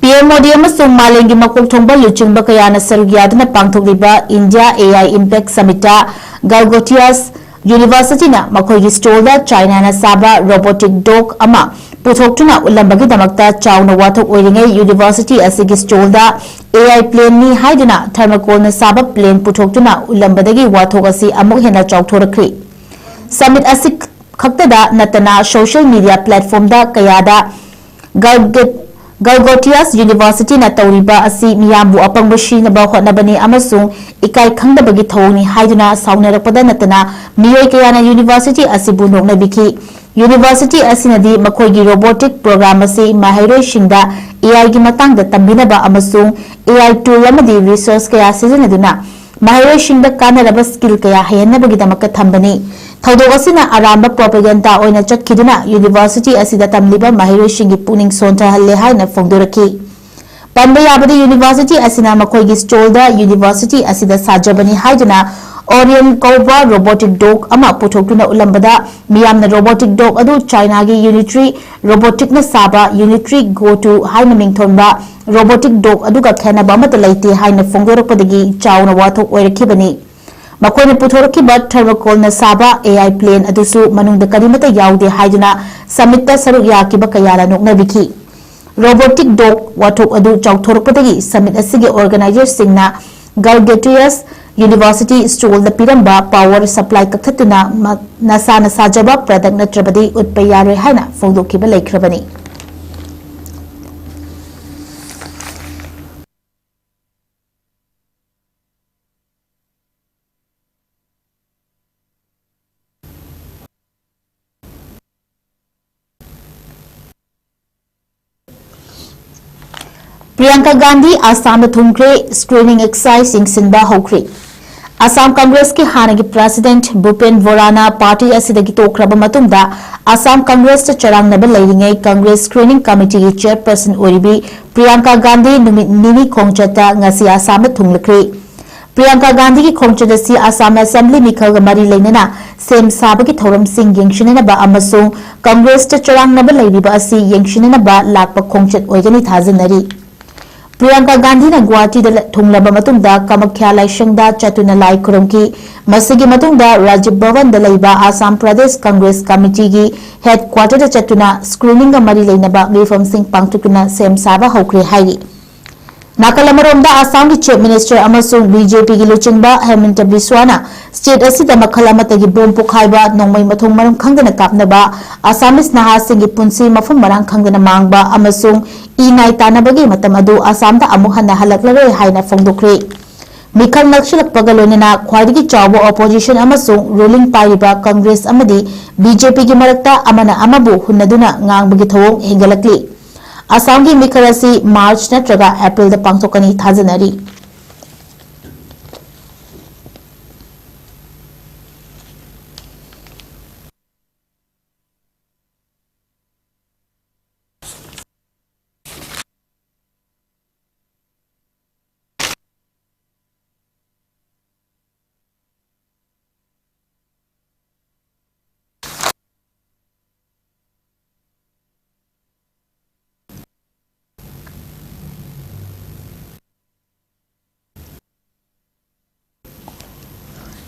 P M ꯃꯣꯗꯤ ꯑꯃꯁꯨꯡ ꯃꯥꯂꯦꯝꯒꯤ ꯃꯀꯣꯛ ꯊꯣꯡꯕ ꯂꯨꯆꯤꯡꯕ ꯀꯌꯥꯅ ꯁꯔꯨꯛ ꯌꯥꯗꯨꯅ ꯄꯥꯡꯊꯣꯛꯂꯤꯕ India A I Impact Summitꯇ Galgotias Universityꯅ ꯃꯈꯣꯏꯒꯤ stallꯗ Chinaꯅ ꯁꯥꯕ robotic dog ꯑꯃ ꯄꯨꯊꯣꯛꯇꯨꯅ ꯎꯠꯂꯝꯕꯒꯤꯗꯃꯛꯇ ꯆꯥꯎꯅ ꯋꯥꯊꯣꯛ ꯑꯣꯏꯔꯤꯉꯩ, university ꯑꯁꯤꯒꯤ stallꯗ A I planeꯅꯤ ꯍꯥꯏꯗꯨꯅ thermocolꯅ ꯁꯥꯕ plane ꯄꯨꯊꯣꯛꯇꯨꯅ ꯎꯠꯂꯝꯕꯗꯒꯤ ꯋꯥꯊꯣꯛ ꯑꯁꯤ ꯑꯃꯨꯛ ꯍꯦꯟꯅ ꯆꯥꯎꯊꯣꯔꯛꯈ꯭ꯔꯤ꯫ Summit ꯑꯁꯤ ꯈꯛꯇꯗ ꯅꯠꯇꯅ social media platformꯗ ꯀꯌꯥꯗ Galgo-, Galgotias Universityꯅ ꯇꯧꯔꯤꯕ ꯑꯁꯤ ꯃꯤꯌꯥꯝꯕꯨ ꯑꯄꯪꯕ ꯁꯤꯅꯕ ꯍꯣꯠꯅꯕꯅꯤ ꯑꯃꯁꯨꯡ ꯏꯀꯥꯏ ꯈꯪꯗꯕꯒꯤ ꯊꯧꯑꯣꯡꯅꯤ ꯍꯥꯏꯗꯨꯅ ꯁꯥꯎꯅꯔꯛꯄꯗ ꯅꯠꯇꯅ ꯃꯤꯑꯣꯏ ꯀꯌꯥꯅ university ꯑꯁꯤꯕꯨ ꯅꯣꯛꯅꯕꯤꯈꯤ꯫ University ꯑꯁꯤꯅꯗꯤ ꯃꯈꯣꯏꯒꯤ robotic program ꯑꯁꯤ ꯃꯍꯩꯔꯣꯏꯁꯤꯡꯗ A Iꯒꯤ ꯃꯇꯥꯡꯗ ꯇꯝꯕꯤꯅꯕ ꯑꯃꯁꯨꯡ A I tool ꯑꯃꯗꯤ resource ꯀꯌꯥ ꯁꯤꯖꯤꯟꯅꯗꯨꯅ ꯃꯍꯩꯔꯣꯏꯁꯤꯡꯗ ꯀꯥꯟꯅꯔꯕ skill ꯀꯌꯥ ꯍꯩꯍꯟꯅꯕꯒꯤꯗꯃꯛꯇ ꯊꯝꯕꯅꯤ꯫ ꯊꯧꯗꯣꯛ ꯑꯁꯤꯅ ꯑꯔꯥꯟꯕ propaganda ꯑꯣꯏꯅ ꯆꯠꯈꯤꯗꯨꯅ university ꯑꯁꯤꯗ ꯇꯝꯂꯤꯕ ꯃꯍꯩꯔꯣꯏꯁꯤꯡꯒꯤ ꯄꯨꯛꯅꯤꯡ ꯁꯣꯟꯊꯍꯜꯂꯦ ꯍꯥꯏꯅ ꯐꯣꯡꯗꯣꯔꯛꯈꯤ꯫ ꯄꯟꯕ ꯌꯥꯕꯗꯤ, ꯌꯨꯅꯤꯚꯔꯁꯤꯇꯤ ꯑꯁꯤꯅ ꯃꯈꯣꯏꯒꯤ stall ꯗ ꯌꯨꯅꯤꯚꯔꯁꯤꯇꯤ ꯑꯁꯤꯗ ꯁꯥꯖꯕꯅꯤ ꯍꯥꯏꯗꯨꯅ Orion ꯀꯧꯕ robotic dog ꯑꯃ ꯄꯨꯊꯣꯛꯇꯨꯅ ꯎꯠꯂꯝꯕꯗ, ꯃꯤꯌꯥꯝꯅ robotic dog ꯑꯗꯨ ꯆꯥꯏꯅꯥꯒꯤ Unitree Robotic ꯅ ꯁꯥꯕ Unitree Go two ꯍꯥꯏꯅ ꯃꯤꯡꯊꯣꯟꯕ robotic dog ꯑꯗꯨꯒ ꯈꯦꯠꯅꯕ ꯑꯃꯠꯇ ꯂꯩꯇꯦ ꯍꯥꯏꯅ ꯐꯣꯡꯗꯣꯔꯛꯄꯗꯒꯤ ꯆꯥꯎꯅ ꯋꯥꯊꯣꯛ ꯑꯣꯏꯔꯛꯈꯤꯕꯅꯤ꯫ ꯃꯈꯣꯏꯅ ꯄꯨꯊꯣꯔꯛꯈꯤꯕ thermocol ꯅ ꯁꯥꯕ A I plane ꯑꯗꯨꯁꯨ ꯃꯅꯨꯡꯗ ꯀꯔꯤꯃꯠꯇ ꯌꯥꯎꯗꯦ ꯍꯥꯏꯗꯨꯅ summit ꯇ ꯁꯔꯨꯛ ꯌꯥꯈꯤꯕ ꯀꯌꯥꯅ ꯅꯣꯛꯅꯕꯤꯈꯤ꯫ Robotic dog ꯋꯥꯊꯣꯛ ꯑꯗꯨ ꯆꯥꯎꯊꯣꯔꯛꯄꯗꯒꯤ summit ꯑꯁꯤꯒꯤ organizer ꯁꯤꯡꯅ Galgatius University stall ꯗ ꯄꯤꯔꯝꯕ power supply ꯀꯛꯊꯠꯇꯨꯅ ꯃ-, ꯅꯁꯥꯅ ꯁꯥꯖꯕ product ꯅꯠꯇ꯭ꯔꯕꯗꯤ ꯎꯠꯄ ꯌꯥꯔꯣꯏ ꯍꯥꯏꯅ ꯐꯣꯡꯗꯣꯛꯈꯤꯕ ꯂꯩꯈ꯭ꯔꯕꯅꯤ꯫ ꯄ꯭ꯔꯤꯌꯥꯡꯀꯥ ꯒꯥꯟꯙꯤ ꯑꯁꯥꯝꯗ ꯊꯨꯡꯈ꯭ꯔꯦ, screening exercise ꯌꯦꯡꯁꯤꯟꯕ ꯍꯧꯈ꯭ꯔꯦ꯫ ꯑꯁꯥꯝ ꯀꯪꯒ꯭ꯔꯦꯁꯀꯤ ꯍꯥꯟꯅꯒꯤ president ꯚꯨꯄꯦꯟ ꯕꯣꯔꯥꯅ party ꯑꯁꯤꯗꯒꯤ ꯇꯣꯛꯈ꯭ꯔꯕ ꯃꯇꯨꯡꯗ ꯑꯁꯥꯝ ꯀꯪꯒ꯭ꯔꯦꯁꯇ ꯆꯔꯥꯡꯅꯕ ꯂꯩꯔꯤꯉꯩ ꯀꯪꯒ꯭ꯔꯦꯁ screening committee ꯒꯤ chairperson ꯑꯣꯏꯔꯤꯕꯤ ꯄ꯭ꯔꯤꯌꯥꯡꯀꯥ ꯒꯥꯟꯙꯤ ꯅꯨꯃꯤꯠ ꯅꯤꯅꯤ ꯈꯣꯡꯆꯠꯇ ꯉꯁꯤ ꯑꯁꯥꯝꯗ ꯊꯨꯡꯂꯈ꯭ꯔꯦ꯫ ꯄ꯭ꯔꯤꯌꯥꯡꯀꯥ ꯒꯥꯟꯙꯤꯒꯤ ꯈꯣꯡꯆꯠ ꯑꯁꯤ ꯑꯁꯥꯝ assembly ꯃꯤꯈꯜꯒ ꯃꯔꯤ ꯂꯩꯅꯅ ꯁꯦꯝ ꯁꯥꯕꯒꯤ ꯊꯧꯔꯝꯁꯤꯡ ꯌꯦꯡꯁꯤꯟꯅꯅꯕ ꯑꯃꯁꯨꯡ ꯀꯪꯒ꯭ꯔꯦꯁꯇ ꯆꯔꯥꯡꯅꯕ ꯂꯩꯔꯤꯕ ꯑꯁꯤ ꯌꯦꯡꯁꯤꯟꯅꯅꯕ ꯂꯥꯛꯄ ꯈꯣꯡꯆꯠ ꯑꯣꯏꯒꯅꯤ ꯊꯥꯖꯅꯔꯤ꯫ ꯄ꯭ꯔꯤꯌꯥꯡꯀꯥ ꯒꯥꯟꯙꯤꯅ ꯒꯨꯋꯥꯍꯥꯇꯤꯗ ꯂ-, ꯊꯨꯡꯂꯕ ꯃꯇꯨꯡꯗ ꯀꯃꯈ꯭ꯌꯥ ꯂꯥꯏꯁꯪꯗ ꯆꯠꯇꯨꯅ ꯂꯥꯏ ꯈꯨꯔꯨꯝꯈꯤ꯫ ꯃꯁꯤꯒꯤ ꯃꯇꯨꯡꯗ ꯔꯥꯖꯤꯕ ꯚꯕꯟꯗ ꯂꯩꯕ ꯑꯁꯥꯝ ꯄ꯭ꯔꯗꯦꯁ ꯀꯪꯒ꯭ꯔꯦꯁ ꯀꯃꯤꯇꯤꯒꯤ headquarter ꯗ ꯆꯠꯇꯨꯅ screening ꯒ ꯃꯔꯤ ꯂꯩꯅꯕ ꯃꯤꯐꯝꯁꯤꯡ ꯄꯥꯡꯊꯣꯛꯇꯨꯅ ꯁꯦꯝ ꯁꯥꯕ ꯍꯧꯈ꯭ꯔꯦ ꯍꯥꯏꯔꯤ꯫ ꯅꯥꯀꯜ ꯑꯃꯔꯣꯝꯗ, ꯑꯁꯥꯝꯒꯤ Chief Minister ꯑꯃꯁꯨꯡ B J P ꯒꯤ ꯂꯨꯆꯤꯡꯕ ꯍꯦꯃꯟꯇ ꯕꯤꯁ꯭ꯋꯥꯅ state ꯑꯁꯤꯗ ꯃꯈꯜ ꯑꯃꯠꯇꯒꯤ bomb ꯄꯣꯈꯥꯏꯕ, ꯅꯣꯡꯃꯩ ꯃꯊꯣꯡ ꯃꯔꯝ ꯈꯪꯗꯅ ꯀꯥꯞꯅꯕ, Assamese ꯅꯍꯥꯁꯤꯡꯒꯤ ꯄꯨꯟꯁꯤ ꯃꯐꯝ ꯃꯔꯥꯡ ꯈꯪꯗꯅ ꯃꯥꯡꯕ ꯑꯃꯁꯨꯡ ꯏ ꯅꯥꯏ ꯇꯥꯅꯕꯒꯤ ꯃꯇꯝ ꯑꯗꯨ ꯑꯁꯥꯝꯗ ꯑꯃꯨꯛ ꯍꯟꯅ ꯍꯜꯂꯛꯂꯔꯣꯏ ꯍꯥꯏꯅ ꯐꯣꯡꯗꯣꯛꯈ꯭ꯔꯦ꯫ ꯃꯤꯈꯜ ꯅꯛꯁꯤꯜꯂꯛꯄꯒ ꯂꯣꯏꯅꯅ ꯈ꯭ꯋꯥꯏꯗꯒꯤ ꯆꯥꯎꯕ opposition ꯑꯃꯁꯨꯡ ruling ꯄꯥꯏꯔꯤꯕ ꯀꯪꯒ꯭ꯔꯦꯁ ꯑꯃꯗꯤ B J P ꯒꯤ ꯃꯔꯛꯇ ꯑꯃꯅ ꯑꯃꯕꯨ ꯍꯨꯟꯅꯗꯨꯅ ꯉꯥꯡꯕꯒꯤ ꯊꯧꯑꯣꯡ ꯍꯦꯟꯒꯠꯂꯛꯂꯤ꯫ ꯑꯁꯥꯝꯒꯤ ꯃꯤꯈꯜ ꯑꯁꯤ March ꯅꯠꯇ꯭ꯔꯒ April ꯗ ꯄꯥꯡꯊꯣꯛꯀꯅꯤ ꯊꯥꯖꯅꯔꯤ꯫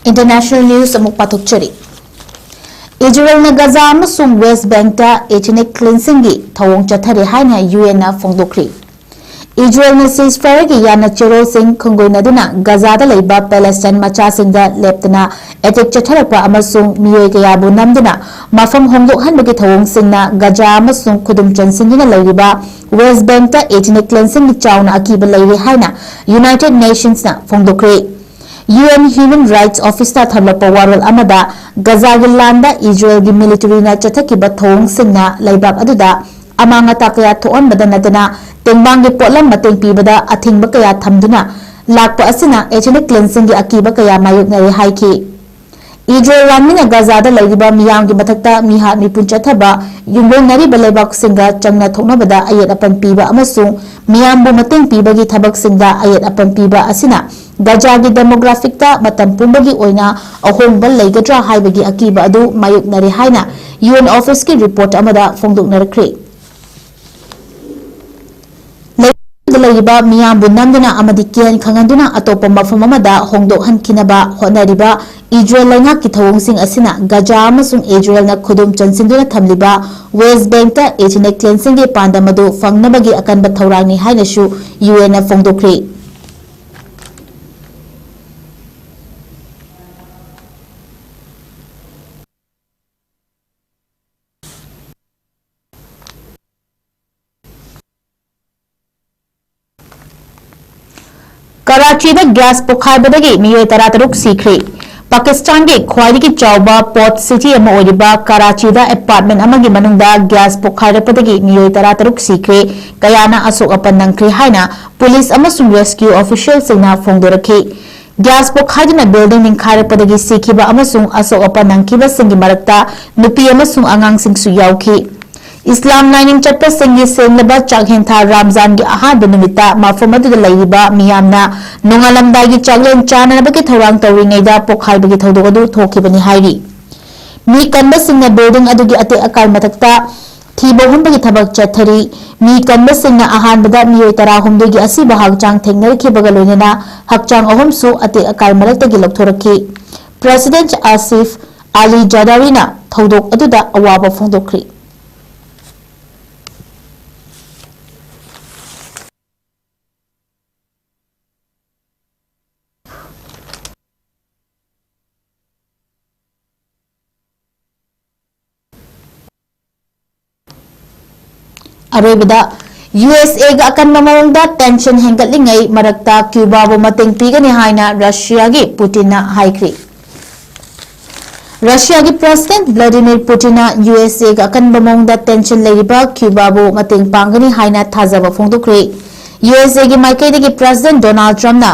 International news ꯑꯃꯨꯛ ꯄꯥꯊꯣꯛꯆꯔꯤ꯫ ꯏꯖꯔꯦꯜꯅ ꯒꯖꯥ ꯑꯃꯁꯨꯡ ꯋꯦꯁ ꯕꯦꯡꯛꯇ ethnic cleansingꯒꯤ ꯊꯧꯑꯣꯡ ꯆꯠꯊꯔꯦ ꯍꯥꯏꯅ UNꯅ ꯐꯣꯡꯗꯣꯛꯈ꯭ꯔꯦ꯫ ꯏꯖꯔꯦꯜꯅ ceasefireꯒꯤ ꯌꯥꯅ ꯆꯦꯔꯣꯜꯁꯤꯡ ꯈꯣꯡꯒꯣꯏꯅꯗꯨꯅ ꯒꯖꯥꯗ ꯂꯩꯕ ꯄꯦꯂꯦꯁꯇꯥꯏꯟ ꯃꯆꯥꯁꯤꯡꯗ ꯂꯦꯞꯇꯅ attack ꯆꯠꯊꯔꯛꯄ ꯑꯃꯁꯨꯡ ꯃꯤꯑꯣꯏ ꯀꯌꯥꯕꯨ ꯅꯝꯗꯨꯅ ꯃꯐꯝ ꯍꯣꯡꯗꯣꯛꯍꯟꯕꯒꯤ ꯊꯧꯑꯣꯡꯁꯤꯡꯅ ꯒꯖꯥ ꯑꯃꯁꯨꯡ ꯈꯨꯗꯨꯝ ꯆꯟꯁꯤꯟꯗꯨꯅ ꯂꯩꯔꯤꯕ ꯋꯦꯁ ꯕꯦꯡꯛꯇ ethnic cleansingꯒꯤ ꯆꯥꯎꯅ ꯑꯀꯤꯕ ꯂꯩꯔꯦ ꯍꯥꯏꯅ United Nationsꯅ ꯐꯣꯡꯗꯣꯛꯈ꯭ꯔꯦ꯫ UN Human Rights Officeꯅ ꯊꯝꯂꯛꯄ ꯋꯥꯔꯣꯜ ꯑꯃꯗ, ꯒꯖꯥꯒꯤ ꯂꯥꯟꯗ ꯏꯖꯔꯦꯜꯒꯤ militaryꯅ ꯆꯠꯊꯈꯤꯕ ꯊꯧꯑꯣꯡꯁꯤꯡꯅ ꯂꯩꯕꯥꯛ ꯑꯗꯨꯗ ꯑꯃꯥꯡ ꯑꯇꯥ ꯀꯌꯥ ꯊꯣꯛꯍꯟꯕꯗ ꯅꯠꯇꯅ ꯇꯦꯡꯕꯥꯡꯒꯤ ꯄꯣꯠꯂꯝ ꯃꯇꯦꯡ ꯄꯤꯕꯗ ꯑꯊꯤꯡꯕ ꯀꯌꯥ ꯊꯝꯗꯨꯅ ꯂꯥꯛꯄ ꯑꯁꯤꯅ ethnic cleansingꯒꯤ ꯑꯀꯤꯕ ꯀꯌꯥ ꯃꯥꯌꯣꯛꯅꯔꯦ ꯍꯥꯏꯈꯤ꯫ ꯏꯖꯔꯦꯜ ꯂꯥꯟꯃꯤꯅ ꯒꯖꯥꯗ ꯂꯩꯔꯤꯕ ꯃꯤꯌꯥꯝꯒꯤ ꯃꯊꯛꯇ ꯃꯤꯍꯥꯠ ꯃꯤꯄꯨꯟ ꯆꯠꯊꯕ ꯌꯨꯝꯂꯣꯟꯅꯔꯤꯕ ꯂꯩꯕꯥꯛꯁꯤꯡꯒ ꯆꯪꯅ ꯊꯣꯛꯅꯕꯗ ꯑꯌꯦꯠ ꯑꯄꯟ ꯄꯤꯕ ꯑꯃꯁꯨꯡ ꯃꯤꯌꯥꯝꯕꯨ ꯃꯇꯦꯡ ꯄꯤꯕꯒꯤ ꯊꯕꯛꯁꯤꯡꯗ ꯑꯌꯦꯠ ꯑꯄꯟ ꯄꯤꯕ ꯑꯁꯤꯅ ꯒꯖꯥꯒꯤ demographicꯇ ꯃꯇꯝ ꯄꯨꯝꯕꯒꯤ ꯑꯣꯏꯅ ꯑꯍꯣꯡꯕ ꯂꯩꯒꯗ꯭ꯔꯥ ꯍꯥꯏꯕꯒꯤ ꯑꯀꯤꯕ ꯑꯗꯨ ꯃꯥꯌꯣꯛꯅꯔꯦ ꯍꯥꯏꯅ UN officeꯀꯤ report ꯑꯃꯗ ꯐꯣꯡꯗꯣꯛꯅꯔꯛꯈ꯭ꯔꯦ꯫ ꯂꯩꯕꯥꯛꯇ ꯂꯩꯔꯤꯕ ꯃꯤꯌꯥꯝꯕꯨ ꯅꯝꯗꯨꯅ ꯑꯃꯗꯤ ꯀꯤꯍꯟ ꯈꯪꯍꯟꯗꯨꯅ ꯑꯇꯣꯞꯄ ꯃꯐꯝ ꯑꯃꯗ ꯍꯣꯡꯗꯣꯛꯍꯟꯈꯤꯅꯕ ꯍꯣꯠꯅꯔꯤꯕ ꯏꯖꯔꯦꯜ ꯂꯩꯉꯥꯛꯀꯤ ꯊꯧꯑꯣꯡꯁꯤꯡ ꯑꯁꯤꯅ ꯒꯖꯥ ꯑꯃꯁꯨꯡ ꯏꯖꯔꯦꯜꯅ ꯈꯨꯗꯨꯝ ꯆꯟꯁꯤꯟꯗꯨꯅ ꯊꯝꯂꯤꯕ ꯋꯦꯁ ꯕꯦꯡꯛꯇ ethnic cleansingꯒꯤ ꯄꯥꯟꯗꯝ ꯑꯗꯨ ꯐꯪꯅꯕꯒꯤ ꯑꯀꯟꯕ ꯊꯧꯔꯥꯡꯅꯤ ꯍꯥꯏꯅꯁꯨ UNꯅ ꯐꯣꯡꯗꯣꯛꯈ꯭ꯔꯦ꯫ ꯀꯔꯥꯆꯤꯗ gas ꯄꯣꯈꯥꯏꯕꯗꯒꯤ ꯃꯤꯑꯣꯏ ꯇꯔꯥꯇꯔꯨꯛ ꯁꯤꯈ꯭ꯔꯦ꯫ ꯄꯥꯀꯤꯁꯇꯥꯟꯒꯤ ꯈ꯭ꯋꯥꯏꯗꯒꯤ ꯆꯥꯎꯕ port city ꯑꯃ ꯑꯣꯏꯔꯤꯕ ꯀꯔꯥꯆꯤꯗ apartment ꯑꯃꯒꯤ ꯃꯅꯨꯡꯗ gas ꯄꯣꯈꯥꯏꯔꯛꯄꯗꯒꯤ ꯃꯤꯑꯣꯏ ꯇꯔꯥꯇꯔꯨꯛ ꯁꯤꯈ꯭ꯔꯦ, ꯀꯌꯥꯅ ꯑꯁꯣꯛ ꯑꯄꯟ ꯅꯪꯈ꯭ꯔꯦ ꯍꯥꯏꯅ police ꯑꯃꯁꯨꯡ rescue officialꯁꯤꯡꯅ ꯐꯣꯡꯗꯣꯔꯛꯈꯤ꯫ Gas ꯄꯣꯈꯥꯏꯗꯨꯅ building ꯅꯤꯡꯈꯥꯏꯔꯛꯄꯗꯒꯤ ꯁꯤꯈꯤꯕ ꯑꯃꯁꯨꯡ ꯑꯁꯣꯛ ꯑꯄꯟ ꯅꯪꯈꯤꯕꯁꯤꯡꯒꯤ ꯃꯔꯛꯇ ꯅꯨꯄꯤ ꯑꯃꯁꯨꯡ ꯑꯉꯥꯡꯁꯤꯡꯁꯨ ꯌꯥꯎꯈꯤ꯫ ꯏꯁꯂꯥꯝ ꯂꯥꯏꯅꯤꯡ ꯆꯠꯄꯁꯤꯡꯒꯤ ꯁꯦꯡꯂꯕ ꯆꯥꯛꯍꯦꯟꯊꯥ ꯔꯝꯖꯥꯟꯒꯤ ꯑꯍꯥꯟꯕ ꯅꯨꯃꯤꯠꯇ ꯃꯐꯝ ꯑꯗꯨꯗ ꯂꯩꯔꯤꯕ ꯃꯤꯌꯥꯝꯅ ꯅꯣꯡꯉꯥꯜꯂꯝꯗꯥꯏꯒꯤ ꯆꯥꯛꯂꯦꯟ ꯆꯥꯅꯅꯕꯒꯤ ꯊꯧꯔꯥꯡ ꯇꯧꯔꯤꯉꯩꯗ ꯄꯣꯈꯥꯏꯕꯒꯤ ꯊꯧꯗꯣꯛ ꯑꯗꯨ ꯊꯣꯛꯈꯤꯕꯅꯤ ꯍꯥꯏꯔꯤ꯫ ꯃꯤ ꯀꯟꯕꯁꯤꯡꯅ building ꯑꯗꯨꯒꯤ ꯑꯇꯦꯛ ꯑꯀꯥꯏ ꯃꯊꯛꯇ ꯊꯤꯕ ꯍꯨꯝꯕꯒꯤ ꯊꯕꯛ ꯆꯠꯊꯔꯤ꯫ ꯃꯤ ꯀꯟꯕꯁꯤꯡꯅ ꯑꯍꯥꯟꯕꯗ ꯃꯤꯑꯣꯏ ꯇꯔꯥꯍꯨꯝꯗꯣꯏꯒꯤ ꯑꯁꯤꯕ ꯍꯛꯆꯥꯡ ꯊꯦꯡꯅꯔꯛꯈꯤꯕꯒ ꯂꯣꯏꯅꯅ ꯍꯛꯆꯥꯡ ꯑꯍꯨꯝꯁꯨ ꯑꯇꯦꯛ ꯑꯀꯥꯏ ꯃꯔꯛꯇꯒꯤ ꯂꯧꯊꯣꯔꯛꯈꯤ꯫ President Asif Ali Zardari ꯅ ꯊꯧꯗꯣꯛ ꯑꯗꯨꯗ ꯑꯋꯥꯕ ꯐꯣꯡꯗꯣꯛꯈ꯭ꯔꯤ꯫ ꯑꯔꯣꯏꯕꯗ, ꯌꯨ ꯑꯦꯁ ꯑꯦꯒ ꯑꯀꯟꯕ ꯃꯑꯣꯡꯗ tension ꯍꯦꯟꯒꯠꯂꯤꯉꯩ ꯃꯔꯛꯇ ꯀ꯭ꯌꯨꯕꯥꯕꯨ ꯃꯇꯦꯡ ꯄꯤꯒꯅꯤ ꯍꯥꯏꯅ ꯔꯁꯤꯌꯥꯒꯤ ꯄꯨꯇꯤꯟꯅ ꯍꯥꯏꯈ꯭ꯔꯤ꯫ ꯔꯁꯤꯌꯥꯒꯤ President Vladimir Putinꯅ ꯌꯨ ꯑꯦꯁ ꯑꯦꯒ ꯑꯀꯟꯕ ꯃꯑꯣꯡꯗ tension ꯂꯩꯔꯤꯕ ꯀ꯭ꯌꯨꯕꯥꯕꯨ ꯃꯇꯦꯡ ꯄꯥꯡꯒꯅꯤ ꯍꯥꯏꯅ ꯊꯥꯖꯕ ꯐꯣꯡꯗꯣꯛꯈ꯭ꯔꯦ꯫ ꯌꯨ ꯑꯦꯁ ꯑꯦꯒꯤ ꯃꯥꯏꯀꯩꯗꯒꯤ President Donald Trumpꯅ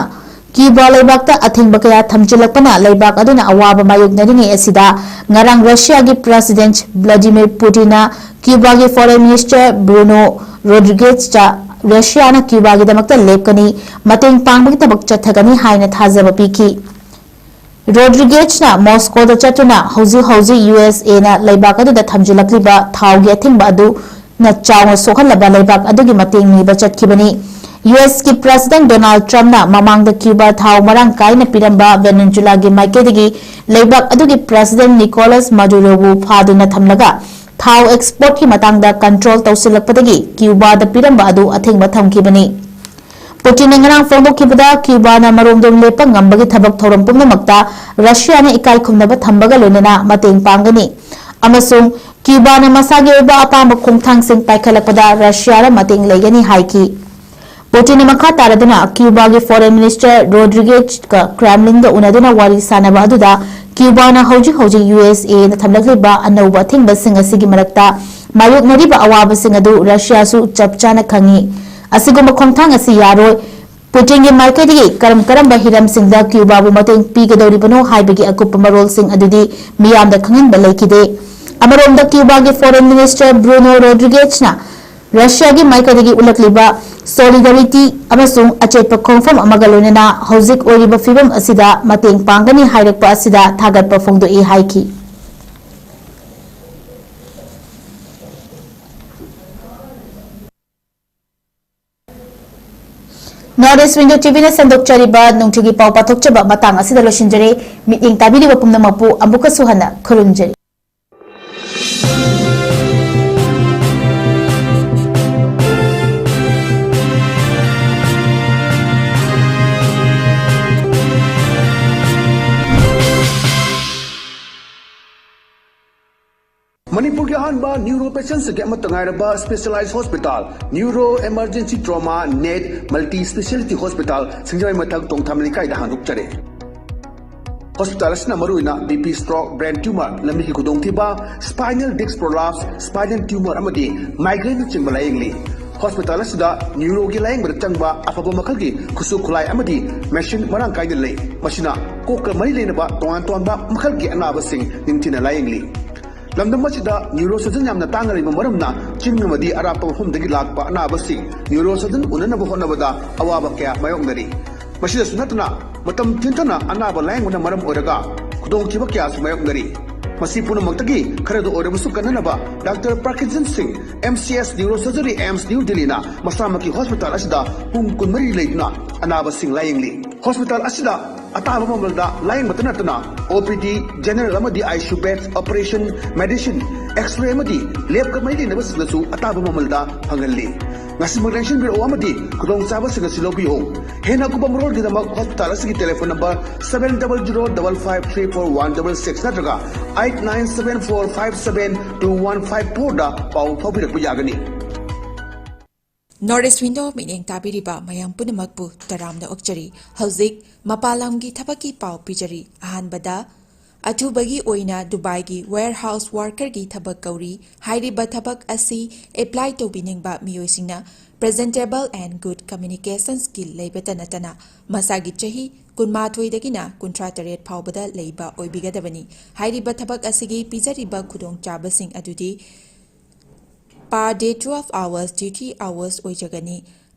ꯀ꯭ꯌꯨꯕꯥ ꯂꯩꯕꯥꯛꯇ ꯑꯊꯤꯡꯕ ꯀꯌꯥ ꯊꯝꯖꯤꯜꯂꯛꯄꯅ ꯂꯩꯕꯥꯛ ꯑꯗꯨꯅ ꯑꯋꯥꯕ ꯃꯥꯌꯣꯛꯅꯔꯤꯉꯩ ꯑꯁꯤꯗ, ꯉꯔꯥꯡ ꯔꯁꯤꯌꯥꯒꯤ President Vladimir Putinꯅ ꯀ꯭ꯌꯨꯕꯥꯒꯤ Foreign Minister Bruno Rodriguezꯇ ꯔꯁꯤꯌꯥꯅ ꯀ꯭ꯌꯨꯕꯥꯒꯤꯗꯃꯛꯇ ꯂꯦꯞꯀꯅꯤ, ꯃꯇꯦꯡ ꯄꯥꯡꯕꯒꯤ ꯊꯕꯛ ꯆꯠꯊꯒꯅꯤ ꯍꯥꯏꯅ ꯊꯥꯖꯕ ꯄꯤꯈꯤ꯫ ꯔꯣꯗ꯭ꯔꯤꯒꯦꯖꯅ ꯃꯣꯁꯀꯣꯗ ꯆꯠꯇꯨꯅ ꯍꯧꯖꯤꯛ ꯍꯧꯖꯤꯛ ꯌꯨ ꯑꯦꯁ ꯑꯦꯅ ꯂꯩꯕꯥꯛ ꯑꯗꯨꯗ ꯊꯝꯖꯤꯜꯂꯛꯂꯤꯕ ꯊꯥꯎꯒꯤ ꯑꯊꯤꯡꯕ ꯑꯗꯨꯅ ꯆꯥꯎꯅ ꯁꯣꯛꯍꯜꯂꯕ ꯂꯩꯕꯥꯛ ꯑꯗꯨꯒꯤ ꯃꯇꯦꯡ ꯅꯤꯕ ꯆꯠꯈꯤꯕꯅꯤ꯫ ꯌꯨ ꯑꯦꯁꯀꯤ President Donald Trumpꯅ ꯃꯃꯥꯡꯗ ꯀ꯭ꯌꯨꯕꯥ ꯊꯥꯎ ꯃꯔꯥꯡ ꯀꯥꯏꯅ ꯄꯤꯔꯝꯕ ꯚꯦꯅꯦꯖꯨꯂꯥꯒꯤ ꯃꯥꯏꯀꯩꯗꯒꯤ ꯂꯩꯕꯥꯛ ꯑꯗꯨꯒꯤ President Nicolas Maduroꯕꯨ ꯐꯥꯗꯨꯅ ꯊꯝꯂꯒ ꯊꯥꯎ exportꯀꯤ ꯃꯇꯥꯡꯗ control ꯇꯧꯁꯤꯜꯂꯛꯄꯗꯒꯤ ꯀ꯭ꯌꯨꯕꯥꯗ ꯄꯤꯔꯝꯕ ꯑꯗꯨ ꯑꯊꯤꯡꯕ ꯊꯝꯈꯤꯕꯅꯤ꯫ ꯄꯨꯇꯤꯟꯅ ꯉꯔꯥꯡ ꯐꯣꯡꯗꯣꯛꯈꯤꯕꯗ, ꯀ꯭ꯌꯨꯕꯥꯅ ꯃꯔꯣꯝꯗꯣꯝ ꯂꯦꯞꯄ ꯉꯝꯕꯒꯤ ꯊꯕꯛ ꯊꯧꯔꯝ ꯄꯨꯝꯅꯃꯛꯇ ꯔꯁꯤꯌꯥꯅ ꯏꯀꯥꯏ ꯈꯨꯝꯅꯕ ꯊꯝꯕꯒ ꯂꯣꯏꯅꯅ ꯃꯇꯦꯡ ꯄꯥꯡꯒꯅꯤ ꯑꯃꯁꯨꯡ ꯀ꯭ꯌꯨꯕꯥꯅ ꯃꯁꯥꯒꯤ ꯑꯣꯏꯕ ꯑꯄꯥꯝꯕ ꯈꯣꯡꯊꯥꯡꯁꯤꯡ ꯄꯥꯏꯈꯠꯂꯛꯄꯗ ꯔꯁꯤꯌꯥꯅ ꯃꯇꯦꯡ ꯂꯩꯒꯅꯤ ꯍꯥꯏꯈꯤ꯫ ꯄꯨꯇꯤꯟꯅ ꯃꯈꯥ ꯇꯥꯔꯗꯨꯅ ꯀ꯭ꯌꯨꯕꯥꯒꯤ Foreign Minister ꯔꯣꯗ꯭ꯔꯤꯒꯦꯖꯀ Kremlinꯒ ꯎꯅꯗꯨꯅ ꯋꯥꯔꯤ ꯁꯥꯅꯕ ꯑꯗꯨꯗ ꯀ꯭ꯌꯨꯕꯥꯅ ꯍꯧꯖꯤꯛ ꯍꯧꯖꯤꯛ ꯌꯨ ꯑꯦꯁ ꯑꯦꯅ ꯊꯝꯂꯛꯂꯤꯕ ꯑꯅꯧꯕ ꯑꯊꯤꯡꯕꯁꯤꯡ ꯑꯁꯤꯒꯤ ꯃꯔꯛꯇ ꯃꯥꯌꯣꯛꯅꯔꯤꯕ ꯑꯋꯥꯕꯁꯤꯡ ꯑꯗꯨ ꯔꯁꯤꯌꯥꯁꯨ ꯆꯞ ꯆꯥꯅ ꯈꯪꯏ꯫ ꯑꯁꯤꯒꯨꯝꯕ ꯈꯣꯡꯊꯥꯡ ꯑꯁꯤ ꯌꯥꯔꯣꯏ꯫ ꯄꯨꯇꯤꯟꯒꯤ ꯃꯥꯏꯀꯩꯗꯒꯤ ꯀꯔꯝ ꯀꯔꯝꯕ ꯍꯤꯔꯝꯁꯤꯡꯗ ꯀ꯭ꯌꯨꯕꯥꯕꯨ ꯃꯇꯦꯡ ꯄꯤꯒꯗꯧꯔꯤꯕꯅꯣ ꯍꯥꯏꯕꯒꯤ ꯑꯀꯨꯞꯄ ꯃꯔꯣꯜꯁꯤꯡ ꯑꯗꯨꯗꯤ ꯃꯤꯌꯥꯝꯗ ꯈꯪꯍꯟꯕ ꯂꯩꯈꯤꯗꯦ꯫ ꯑꯃꯔꯣꯝꯗ, ꯀ꯭ꯌꯨꯕꯥꯒꯤ Foreign Minister ꯕ꯭ꯔꯨꯅꯣ ꯔꯣꯗ꯭ꯔꯤꯒꯦꯖꯅ ꯔꯁꯤꯌꯥꯒꯤ ꯃꯥꯏꯀꯩꯗꯒꯤ ꯎꯠꯂꯛꯂꯤꯕ solidarity ꯑꯃꯁꯨꯡ ꯑꯆꯦꯠꯄ ꯈꯣꯡꯐꯝ ꯑꯃꯒ ꯂꯣꯏꯅꯅ ꯍꯧꯖꯤꯛ ꯑꯣꯏꯔꯤꯕ ꯐꯤꯚꯝ ꯑꯁꯤꯗ ꯃꯇꯦꯡ ꯄꯥꯡꯒꯅꯤ ꯍꯥꯏꯔꯛꯄ ꯑꯁꯤꯗ ꯊꯥꯒꯠꯄ ꯐꯣꯡꯗꯣꯛꯏ ꯍꯥꯏꯈꯤ꯫ North East Window T V ꯅ ꯁꯟꯗꯣꯛꯆꯔꯤꯕ ꯅꯨꯡꯊꯤꯜꯒꯤ ꯄꯥꯎ ꯄꯥꯊꯣꯛꯆꯕ ꯃꯇꯥꯡ ꯑꯁꯤꯗ ꯂꯣꯏꯁꯤꯟꯖꯔꯦ꯫ ꯃꯤꯠꯌꯦꯡ ꯇꯥꯕꯤꯔꯤꯕ ꯄꯨꯝꯅꯃꯛꯄꯨ ꯑꯃꯨꯛꯀꯁꯨ ꯍꯟꯅ ꯈꯨꯔꯨꯝꯖꯔꯤ꯫ ꯃꯅꯤꯄꯨꯔꯒꯤ ꯑꯍꯥꯟꯕ ꯅ꯭ꯌꯨꯔꯣ ꯄꯦꯁꯦꯟꯁꯤꯡꯒꯤ ꯑꯃꯠꯇ ꯉꯥꯏꯔꯕ specialise hospital, neuro emergency trauma net multi speciality hospital, ꯁꯤꯡꯖꯃꯩ ꯃꯊꯛ, ꯇꯣꯡꯊꯥꯃ ꯂꯩꯀꯥꯏꯗ ꯍꯥꯡꯗꯣꯛꯆꯔꯦ꯫ ꯍꯣꯁꯄꯤꯇꯥꯜ ꯑꯁꯤꯅ ꯃꯔꯨꯑꯣꯏꯅ B P stroke, brain tumour, ꯂꯝꯕꯤꯒꯤ ꯈꯨꯗꯣꯡꯊꯤꯕ, spinal disc prolapse, spinal tumour ꯑꯃꯗꯤ ꯃꯥꯏꯒ꯭ꯔꯦꯟꯅꯆꯤꯡꯕ ꯂꯥꯌꯦꯡꯂꯤ꯫ ꯍꯣꯁꯄꯤꯇꯥꯜ ꯑꯁꯤꯗ ꯅ꯭ꯌꯨꯔꯣꯒꯤ ꯂꯥꯌꯦꯡꯕꯗ ꯆꯪꯕ ꯑꯐꯕ ꯃꯈꯜꯒꯤ ꯈꯨꯠꯁꯨ ꯈꯨꯠꯂꯥꯏ ꯑꯃꯗꯤ ꯃꯦꯁꯤꯟ ꯃꯔꯥꯡ ꯀꯥꯏꯅ ꯂꯩ꯫ ꯃꯁꯤꯅ ꯀꯣꯛꯀ ꯃꯔꯤ ꯂꯩꯅꯕ ꯇꯣꯉꯥꯟ ꯇꯣꯉꯥꯟꯕ ꯃꯈꯜꯒꯤ ꯑꯅꯥꯕꯁꯤꯡ ꯅꯤꯡꯊꯤꯅ ꯂꯥꯌꯦꯡꯂꯤ꯫ ꯂꯝꯗꯝ ꯑꯁꯤꯗ ꯅ꯭ꯌꯨꯔꯣ ꯁꯔꯖꯟ ꯌꯥꯝꯅ ꯇꯥꯡꯅ ꯂꯩꯕ ꯃꯔꯝꯅ ꯆꯤꯡ ꯑꯃꯗꯤ ꯑꯔꯥꯞꯄ ꯃꯐꯝꯗꯒꯤ ꯂꯥꯛꯄ ꯑꯅꯥꯕꯁꯤꯡ ꯅ꯭ꯌꯨꯔꯣ ꯁꯔꯖꯟ ꯎꯅꯅꯕ ꯍꯣꯠꯅꯕꯗ ꯑꯋꯥꯕ ꯀꯌꯥ ꯃꯥꯌꯣꯛꯅꯔꯤ꯫ ꯃꯁꯤꯗꯁꯨ ꯅꯠꯇꯅ ꯃꯇꯝ ꯊꯦꯡꯊꯅ ꯑꯅꯥꯕ ꯂꯥꯌꯦꯡꯕꯅ ꯃꯔꯝ ꯑꯣꯏꯔꯒ ꯈꯨꯗꯣꯡꯊꯤꯕ ꯀꯌꯥꯁꯨ ꯃꯥꯌꯣꯛꯅꯔꯤ꯫ ꯃꯁꯤ ꯄꯨꯝꯅꯃꯛꯇꯒꯤ ꯈꯔꯗ ꯑꯣꯏꯔꯕꯁꯨ ꯀꯟꯅꯅꯕ ꯗꯥꯛꯇꯔ ꯄ꯭ꯔꯀꯤꯖꯟ ꯁꯤꯡ, M C S neuro surgery, AIIMS new ꯗꯤꯜꯂꯤꯅ ꯃꯁꯥꯃꯛꯀꯤ ꯍꯣꯁꯄꯤꯇꯥꯜ ꯑꯁꯤꯗ ꯄꯨꯡ ꯀꯨꯟꯃꯔꯤ ꯂꯩꯗꯨꯅ ꯑꯅꯥꯕꯁꯤꯡ ꯂꯥꯌꯦꯡꯂꯤ꯫ ꯍꯣꯁꯄꯤꯇꯥꯜ ꯑꯁꯤꯗ ꯑꯇꯥꯕ ꯃꯃꯜꯗ ꯂꯥꯌꯦꯡꯕꯇ ꯅꯠꯇꯅ ꯑꯣ ꯄꯤ ꯗꯤ, ꯖꯦꯅꯔꯦꯜ ꯑꯃꯗꯤ I C U bed, operation, medicine, x ray ꯑꯃꯗꯤ ꯂꯦꯕꯀ ꯃꯔꯤ ꯂꯩꯅꯕꯁꯤꯡꯗꯁꯨ ꯑꯇꯥꯕ ꯃꯃꯜꯗ ꯐꯪꯍꯜꯂꯤ꯫ ꯉꯁꯤꯃꯛ ꯂꯦꯡꯁꯤꯟꯕꯤꯔꯛꯎ ꯑꯃꯗꯤ ꯈꯨꯗꯣꯡꯆꯥꯕꯁꯤꯡ ꯑꯁꯤ ꯂꯧꯕꯤꯌꯨ꯫ ꯍꯦꯟꯅ ꯑꯀꯨꯞꯄ ꯃꯔꯣꯜꯒꯤꯗꯃꯛ ꯍꯣꯁꯄꯤꯇꯥꯜ ꯑꯁꯤꯒꯤ telephone number seven double zero double five three four one double six ꯅꯠꯇ꯭ꯔꯒ eight nine seven four five seven two one five four ꯗ ꯄꯥꯎ ꯐꯥꯎꯕꯤꯔꯛꯄ ꯌꯥꯒꯅꯤ꯫ North East Window ꯃꯤꯠꯌꯦꯡ ꯇꯥꯕꯤꯔꯤꯕ ꯃꯌꯥꯝ ꯄꯨꯝꯅꯃꯛꯄꯨ ꯇꯔꯥꯝꯅ ꯑꯣꯛꯆꯔꯤ꯫ ꯍꯧꯖꯤꯛ ꯃꯄꯥꯟ ꯂꯝꯒꯤ ꯊꯕꯛꯀꯤ ꯄꯥꯎ ꯄꯤꯖꯔꯤ꯫ ꯑꯍꯥꯟꯕꯗ, ꯑꯊꯨꯕꯒꯤ ꯑꯣꯏꯅ ꯗꯨꯕꯥꯏꯒꯤ warehouse workerꯒꯤ ꯊꯕꯛ ꯀꯧꯔꯤ꯫ ꯍꯥꯏꯔꯤꯕ ꯊꯕꯛ ꯑꯁꯤ apply ꯇꯧꯕꯤꯅꯤꯡꯕ ꯃꯤꯑꯣꯏꯁꯤꯡꯅ presentable and good communication skill ꯂꯩꯕꯇ ꯅꯠꯇꯅ ꯃꯁꯥꯒꯤ ꯆꯍꯤ ꯀꯨꯟꯃꯥꯊꯣꯏꯗꯒꯤꯅ ꯀꯨꯟꯊ꯭ꯔꯥ ꯇꯔꯦꯠ ꯐꯥꯎꯕꯗ ꯂꯩꯕ ꯑꯣꯏꯕꯤꯒꯗꯕꯅꯤ꯫ ꯍꯥꯏꯔꯤꯕ ꯊꯕꯛ ꯑꯁꯤꯒꯤ ꯄꯤꯖꯔꯤꯕ ꯈꯨꯗꯣꯡꯆꯥꯕꯁꯤꯡ ꯑꯗꯨꯗꯤ per day twelve hours duty hours ꯑꯣꯏꯖꯒꯅꯤ꯫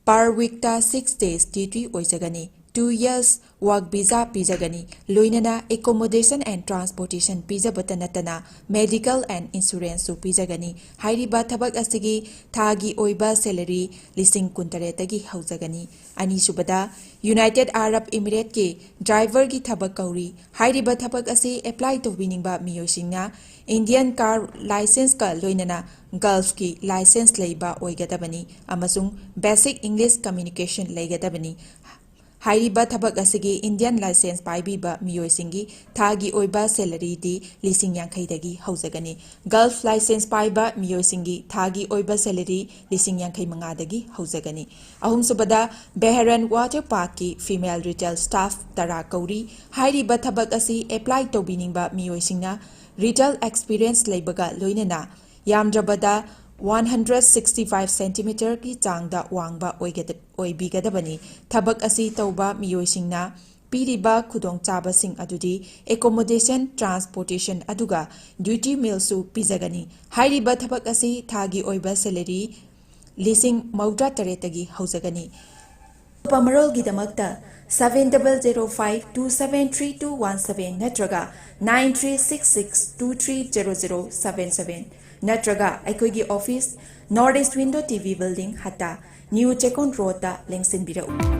Per weekꯇ six days duty ꯑꯣꯏꯖꯒꯅꯤ꯫ two years work visa ꯄꯤꯖꯒꯅꯤ꯫ ꯂꯣꯏꯅꯅ accommodation and transportation ꯄꯤꯖꯕꯇ ꯅꯠꯇꯅ medical and insurance ꯁꯨ ꯄꯤꯖꯒꯅꯤ꯫ ꯍꯥꯏꯔꯤꯕ ꯊꯕꯛ ꯑꯁꯤꯒꯤ ꯊꯥꯒꯤ ꯑꯣꯏꯕ salary ꯂꯤꯁꯤꯡ ꯀꯨꯟꯇꯔꯦꯠꯇꯒꯤ ꯍꯧꯖꯒꯅꯤ꯫ ꯑꯅꯤꯁꯨꯕꯗ, United Arab Emirates ꯀꯤ driver ꯒꯤ ꯊꯕꯛ ꯀꯧꯔꯤ꯫ ꯍꯥꯏꯔꯤꯕ ꯊꯕꯛ ꯑꯁꯤ apply ꯇꯧꯕꯤꯅꯤꯡꯕ ꯃꯤꯑꯣꯏꯁꯤꯡꯅ Indian car licence ꯀ ꯂꯣꯏꯅꯅ Gulf ꯀꯤ licence ꯂꯩꯕ ꯑꯣꯏꯒꯗꯕꯅꯤ ꯑꯃꯁꯨꯡ basic English communication ꯂꯩꯒꯗꯕꯅꯤ꯫ ꯍꯥꯏꯔꯤꯕ ꯊꯕꯛ ꯑꯁꯤꯒꯤ Indian licence ꯄꯥꯏꯕꯤꯕ ꯃꯤꯑꯣꯏꯁꯤꯡꯒꯤ ꯊꯥꯒꯤ ꯑꯣꯏꯕ salary ꯗꯤ ꯂꯤꯁꯤꯡ ꯌꯥꯡꯈꯩꯗꯒꯤ ꯍꯧꯖꯒꯅꯤ꯫ Gulf licence ꯄꯥꯏꯕ ꯃꯤꯑꯣꯏꯁꯤꯡꯒꯤ ꯊꯥꯒꯤ ꯑꯣꯏꯕ salary ꯂꯤꯁꯤꯡ ꯌꯥꯡꯈꯩ ꯃꯉꯥꯗꯒꯤ ꯍꯧꯖꯒꯅꯤ꯫ ꯑꯍꯨꯝꯁꯨꯕꯗ, Bahrain Water Park ꯀꯤ female retail staff ꯇꯔꯥ ꯀꯧꯔꯤ꯫ ꯍꯥꯏꯔꯤꯕ ꯊꯕꯛ ꯑꯁꯤ apply ꯇꯧꯕꯤꯅꯤꯡꯕ ꯃꯤꯑꯣꯏꯁꯤꯡꯅ retail experience ꯂꯩꯕꯒ ꯂꯣꯏꯅꯅ ꯌꯥꯝꯗ꯭ꯔꯕꯗ one hundred sixty five centimeter ꯒꯤ ꯆꯥꯡꯗ ꯋꯥꯡꯕ ꯑꯣꯏꯒꯗ-, ꯑꯣꯏꯕꯤꯒꯗꯕꯅꯤ꯫ ꯊꯕꯛ ꯑꯁꯤ ꯇꯧꯕ ꯃꯤꯑꯣꯏꯁꯤꯡꯅ ꯄꯤꯔꯤꯕ ꯈꯨꯗꯣꯡꯆꯥꯕꯁꯤꯡ ꯑꯗꯨꯗꯤ accommodation, transportation ꯑꯗꯨꯒ duty meal ꯁꯨ ꯄꯤꯖꯒꯅꯤ꯫ ꯍꯥꯏꯔꯤꯕ ꯊꯕꯛ ꯑꯁꯤ ꯊꯥꯒꯤ ꯑꯣꯏꯕ salary ꯂꯤꯁꯤꯡ ꯃꯧꯗ꯭ꯔꯥ ꯇꯔꯦꯠꯇꯒꯤ ꯍꯧꯖꯒꯅꯤ꯫ ꯑꯀꯨꯞꯄ ꯃꯔꯣꯜꯒꯤꯗꯃꯛꯇ seven double zero five two seven three two one seven ꯅꯠꯇ꯭ꯔꯒ nine three six six two three zero zero seven seven ꯅꯠꯇ꯭ꯔꯒ ꯑꯩꯈꯣꯏꯒꯤ office, North East Window T V Building, ꯍꯠꯇꯥ, New ꯆꯦꯛꯀꯣꯟ ꯔꯣꯗꯇ ꯂꯦꯡꯁꯤꯟꯕꯤꯔꯛꯎ꯫